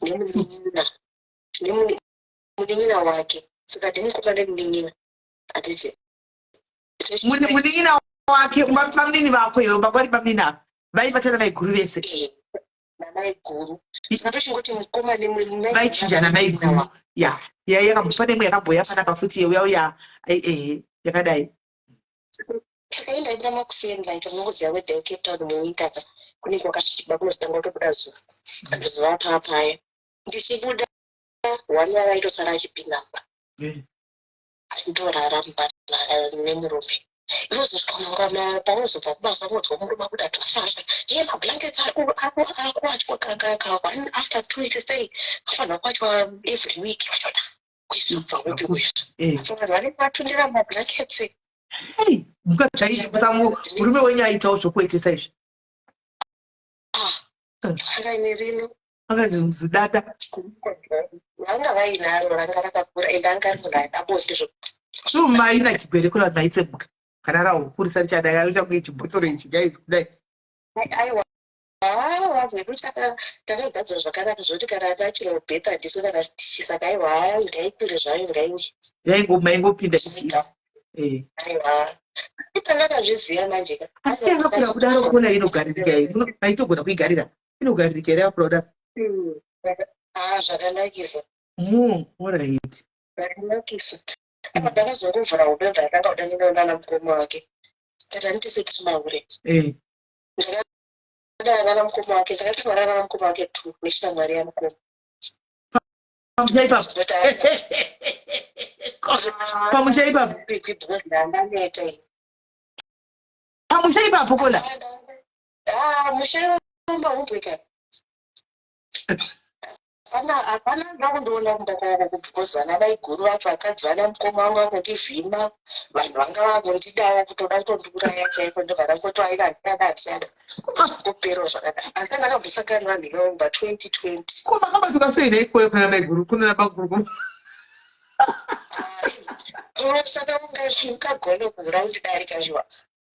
nemunin'ina nemunin'ina wake saka ndimukoma nemunin'ina handiti munin'ina wake bamunini vako iwe baba vari bamunini ava vaibatana maiguru vese namaiguru saka tochingoti mukoma vaichinjana maiguru ya ya yakambopa nemwe yakamboya panapa futi yeuya uya ehe yakadai takaenda ida makuseni like munongoziva weather yeCape Town muwinter ka kunenge kwakasviba kunozotanga kutobuda zuva zuva paapaya ndichibuda one wava aitosara achipinda mumba achitorara mumba nemurume inozosvika mangwana paunozobva kubasa unonzwa murume akuda twashasha iye mablankets akuwatywa kaka one after 2 weeks sei afanira kuwatywa every week vachota kuisubva kupi kuizvo so vanhu vanenge vatundira mablankets mukadzi murume wenyu aitawo zvokuetesa izvi. Anga ine rino. Anga zidata. Vanga vainaro ranga rakakura ende anga ari munhu aida bonde zvo. So mai nakigwere kuna maitsemuka. Kana rahukurisa richadai anoita kunge chibhotoro ichi guys kudai. Aiwa. Haa vanhu vedu takagadzira zvakanaka zvekuti kana atachira ubheta handiswe kana stitch saka aiwa haa ngaikure zvayo ngaiuye. Yaingo maingopinda eh. Aiwa. Pandakazviziva manje ka. Asi yakakura kudaro kona inogaririka here? Maitogona kuigarira. Inogaririka here yakakura kudaro? Hmm. Ah zvakanakisa. Mu, alright. Zvakanakisa. Apa ndakazongovhura hombe ndakatanga kuda ndinoona namukoma wake. Kati handitese tiri mahure. Eh. Ndakadana namukoma wake ndakatanga nana mukoma wake two neshamwari yamukoma. Pamusha ipapo. Pamusha ipapo. Ndandaneta ini. Pamusha ipapo kola. Ah, musha wemahumbwe ka. Hapana hapana anoda kundiona kumba kwavo because vana maiguru vacho vakadzi vana mukoma vangu vakundivhima vanhu vanga vakundidawo kutoda kutondiuraya chaiko ndobva ndangoti aina handichada handichada kuperawo zvakadaro asi ndakambosangana nevanhu ivavo mba 2020 Ko makabatwa sei nhai kola kuna maiguru kuna bamukuru? Saka ungagone kuhura kundidarika shuwa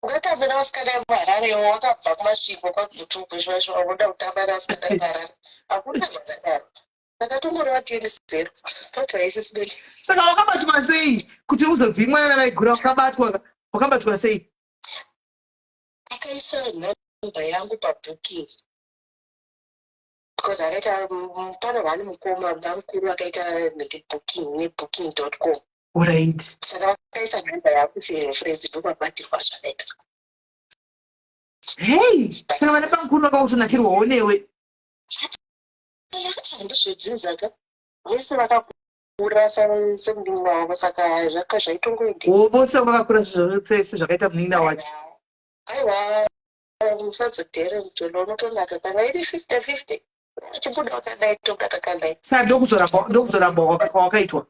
ungatamba nevasikana vemuharare iwo wakabva kumasvingo kwagutu uko shuwa shuwa unoda kutamba nevasikana vemuharare hakuna zvakadaro saka tongori vateni zero totwaisisibeli Saka wakabatwa sei kuti uzobvimwa nana maiguru wakabatwa wakabatwa sei? Akaisa nhamba yangu pabooking because akaita pane one mukoma bamukuru akaita mhiki booking nebooking dot com. Alright. Saka vakaisa nhamba yangu sereference ndomabatirwa zvakaita. Hey, saka vana bamukuru vakakutonakirwawo newe. Handizvedzinza ka vese vakakura semunin'ina wavo saka zvaka zvaitongoenda. Oh, vose vakakura sezvakaita munin'ina wacho. Aiwa musazodhere mujolo unotonaka kana iri 50 50 achibuda wakadai tobuda takadai. Saka ndokuzorambwa kwawakaitwa.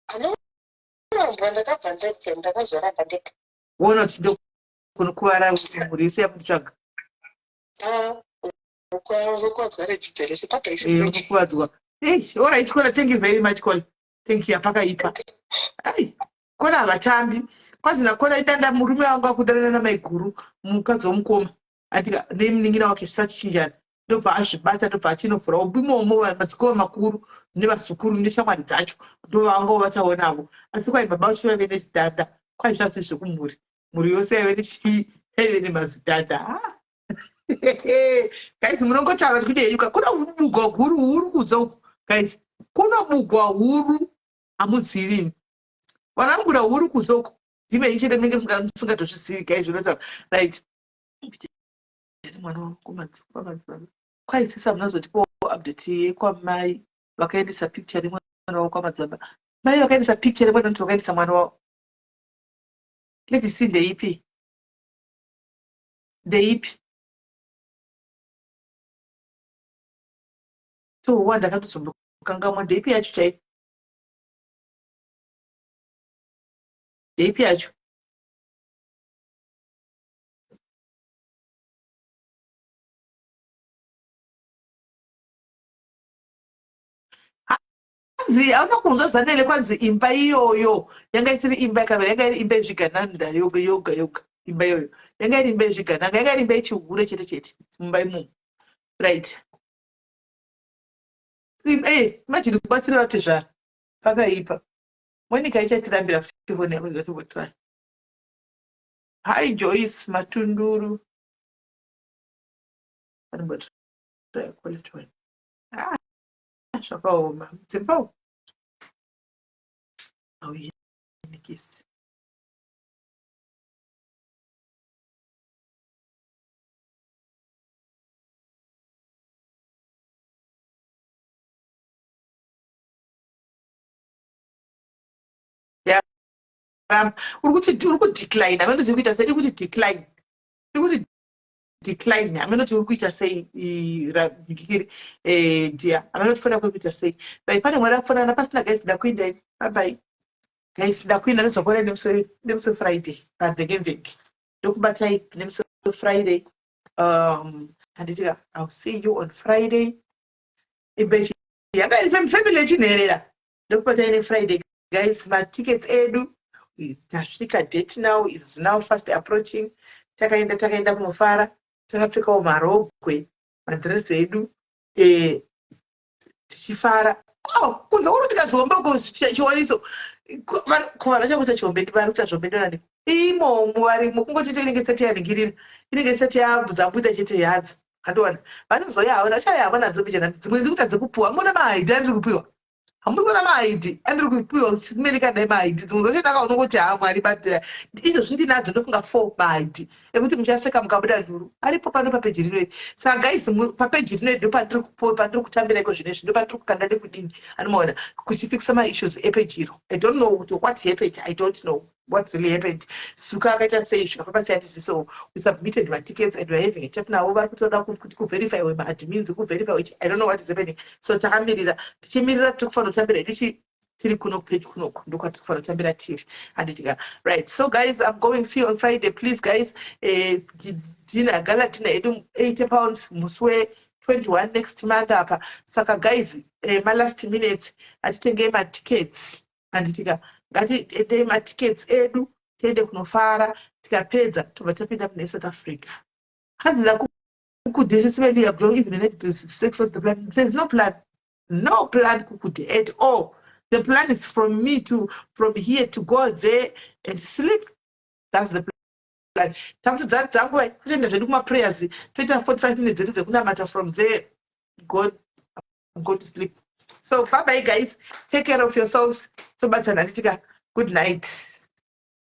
Anorambwa ndakabva ndega ndakazoramba ndega. Wona kuti ndokunokuvara mhuri yese yakutsvaga. Ah, unokuvadzwa redzidzo rese pakaisi. Eh, unokuvadzwa. Hey, all right, Kola, thank you very much, Kola. Thank you, apakaipa. Ai, Kola havatambi. Kwanzi naKola idanda murume wangu akudanana namaiguru mukadzi womukoma. Ati nemunin'ina wake zvisachichinjana. Ndobva azvibata ndobva achinovhura imomo madzikoma makuru nevazukuru neshamwari dzacho ndovanga vatawo navo. Asi kwai baba vacho vaive nezidanda. Kwai zvazvi zvekumhuri. Mhuri yose yaive nechii yaive nemazidanda. Ah. Guys, munongotaura kuti kudei yuka kunobugwa huru huru kunze uku. Guys, kunobugwa huru hamuzivi. Vana vanobuda huru kunze uku. Ndime chete munenge musingatozvizivi guys unotaura. Right. Mwana wangu kumadzibaba. Kwai sisi hamunazotipawo update yekwamai vakaendesa picture remwana wavo kwamadzibaba. Mai vakaendesa picture remwana kuti vakaendesa mwana wavo. Let see ndeipi? Ndeipi? So ndakatozombokangamwa ndeipi yacho chaiyo? Ndeipi yacho? Hanzi hauna kunzwa Zanele kwanzi imba iyoyo yanga isiri imba yakamira yanga iri imba yezvigananda yoga yoga yoga imba iyoyo yanga iri imba yezvigananga yanga iri imba yechihure chete chete mumba imomo right eh imagine kubatsira vatezvara pakaipa Monica ichatirambira futi foni yako ikatombotry hi Joyce Matunduru anombotry quality one ah zvakaoma dzimba uku auyenikisi uri kuti uri kudecline hameno zviri kuita sei iri kuti decline iri kuti decline hameno kuti uri kuita sei gikiri eh, dear hameno kuti fona kuita sei right pane mwari akufanana pasina guys ndakuinda ini bye bye guys ndakuinda ndozokora nemusi friday pamvenge mvenge ndokubatai nemusi friday um, Handitika, I'll see you on Friday. Ibechi yanga iri family yechinherera. Ndokubatai neFriday, guys. Matickets edu tasvika. Date now is now fast approaching. Takaenda kunofara, takapfekawo marogwe, madhiresi edu, tichifara. Oh, kunze kuri kuitika zviombe uko, chiwoniso. Ko vanhu vachakuita chiombe, vari kuita zviombe ndonani imomo varimo. Kungoti inenge isati yaningirira, inenge isati yabvuzambuda chete yadzo. Handiona vanozoya havo, vachauya havo nadzo mbichana. Dzimwe ndiri kuita dzekupiwa. Muna maID andiri kupiwa, hamusi kuona maID andiri kupiwa chimereka dai maID. Dzimwe dzacho ndakaona kuti ha, Mwari, but izvozvi ndinadzo, ndofunga four maID ekuti muchaseka mukabuda nduru aripo pano papeji rinoi. Saka guys, papeji rinoi ndopandiri pandiri kutambira iko zvinezvi, ndopandiri kukanda nekudini, anomaona kuchifikisa maissues epeji iro. I don't know kuti what happened. I don't know what really happened. Suka akaita sei, zvikafamba sei, handiziso. We submitted matickets and we're having a chat navo. Vari kutoda kuti kuverifywe maadmins, kuverify. I don't know what is happening. So takamirira, tichimirira, tiri kufanira kutambira hedu tiri kuno kupeji kunoku, ndokwatiri kufanira kutambira tiri, handitika? Right, so guys, I'm going. See you on Friday, please, guys. Dinner, gala dinner yedu, £80, musi we21 next month apa. Saka guys, malast minutes, atitengei matickets, handitika? Ngatiendei matickets edu, tiende kunofara. Tikapedza tobva tapinda mune South Africa. Hanzi nakukudesisiveli glow even united sex was the plan. There's no plan, no plan kukuti at all. The plan is from me to from here to go there and sleep. That's the plan. Takuti dzanguva kutoenda zvedu kumaprayers, toita 45 minutes dzedu dzekunamata. From there go to sleep. So bye bye, guys. Take care of yourselves. Tobatsana, handitika? Good night.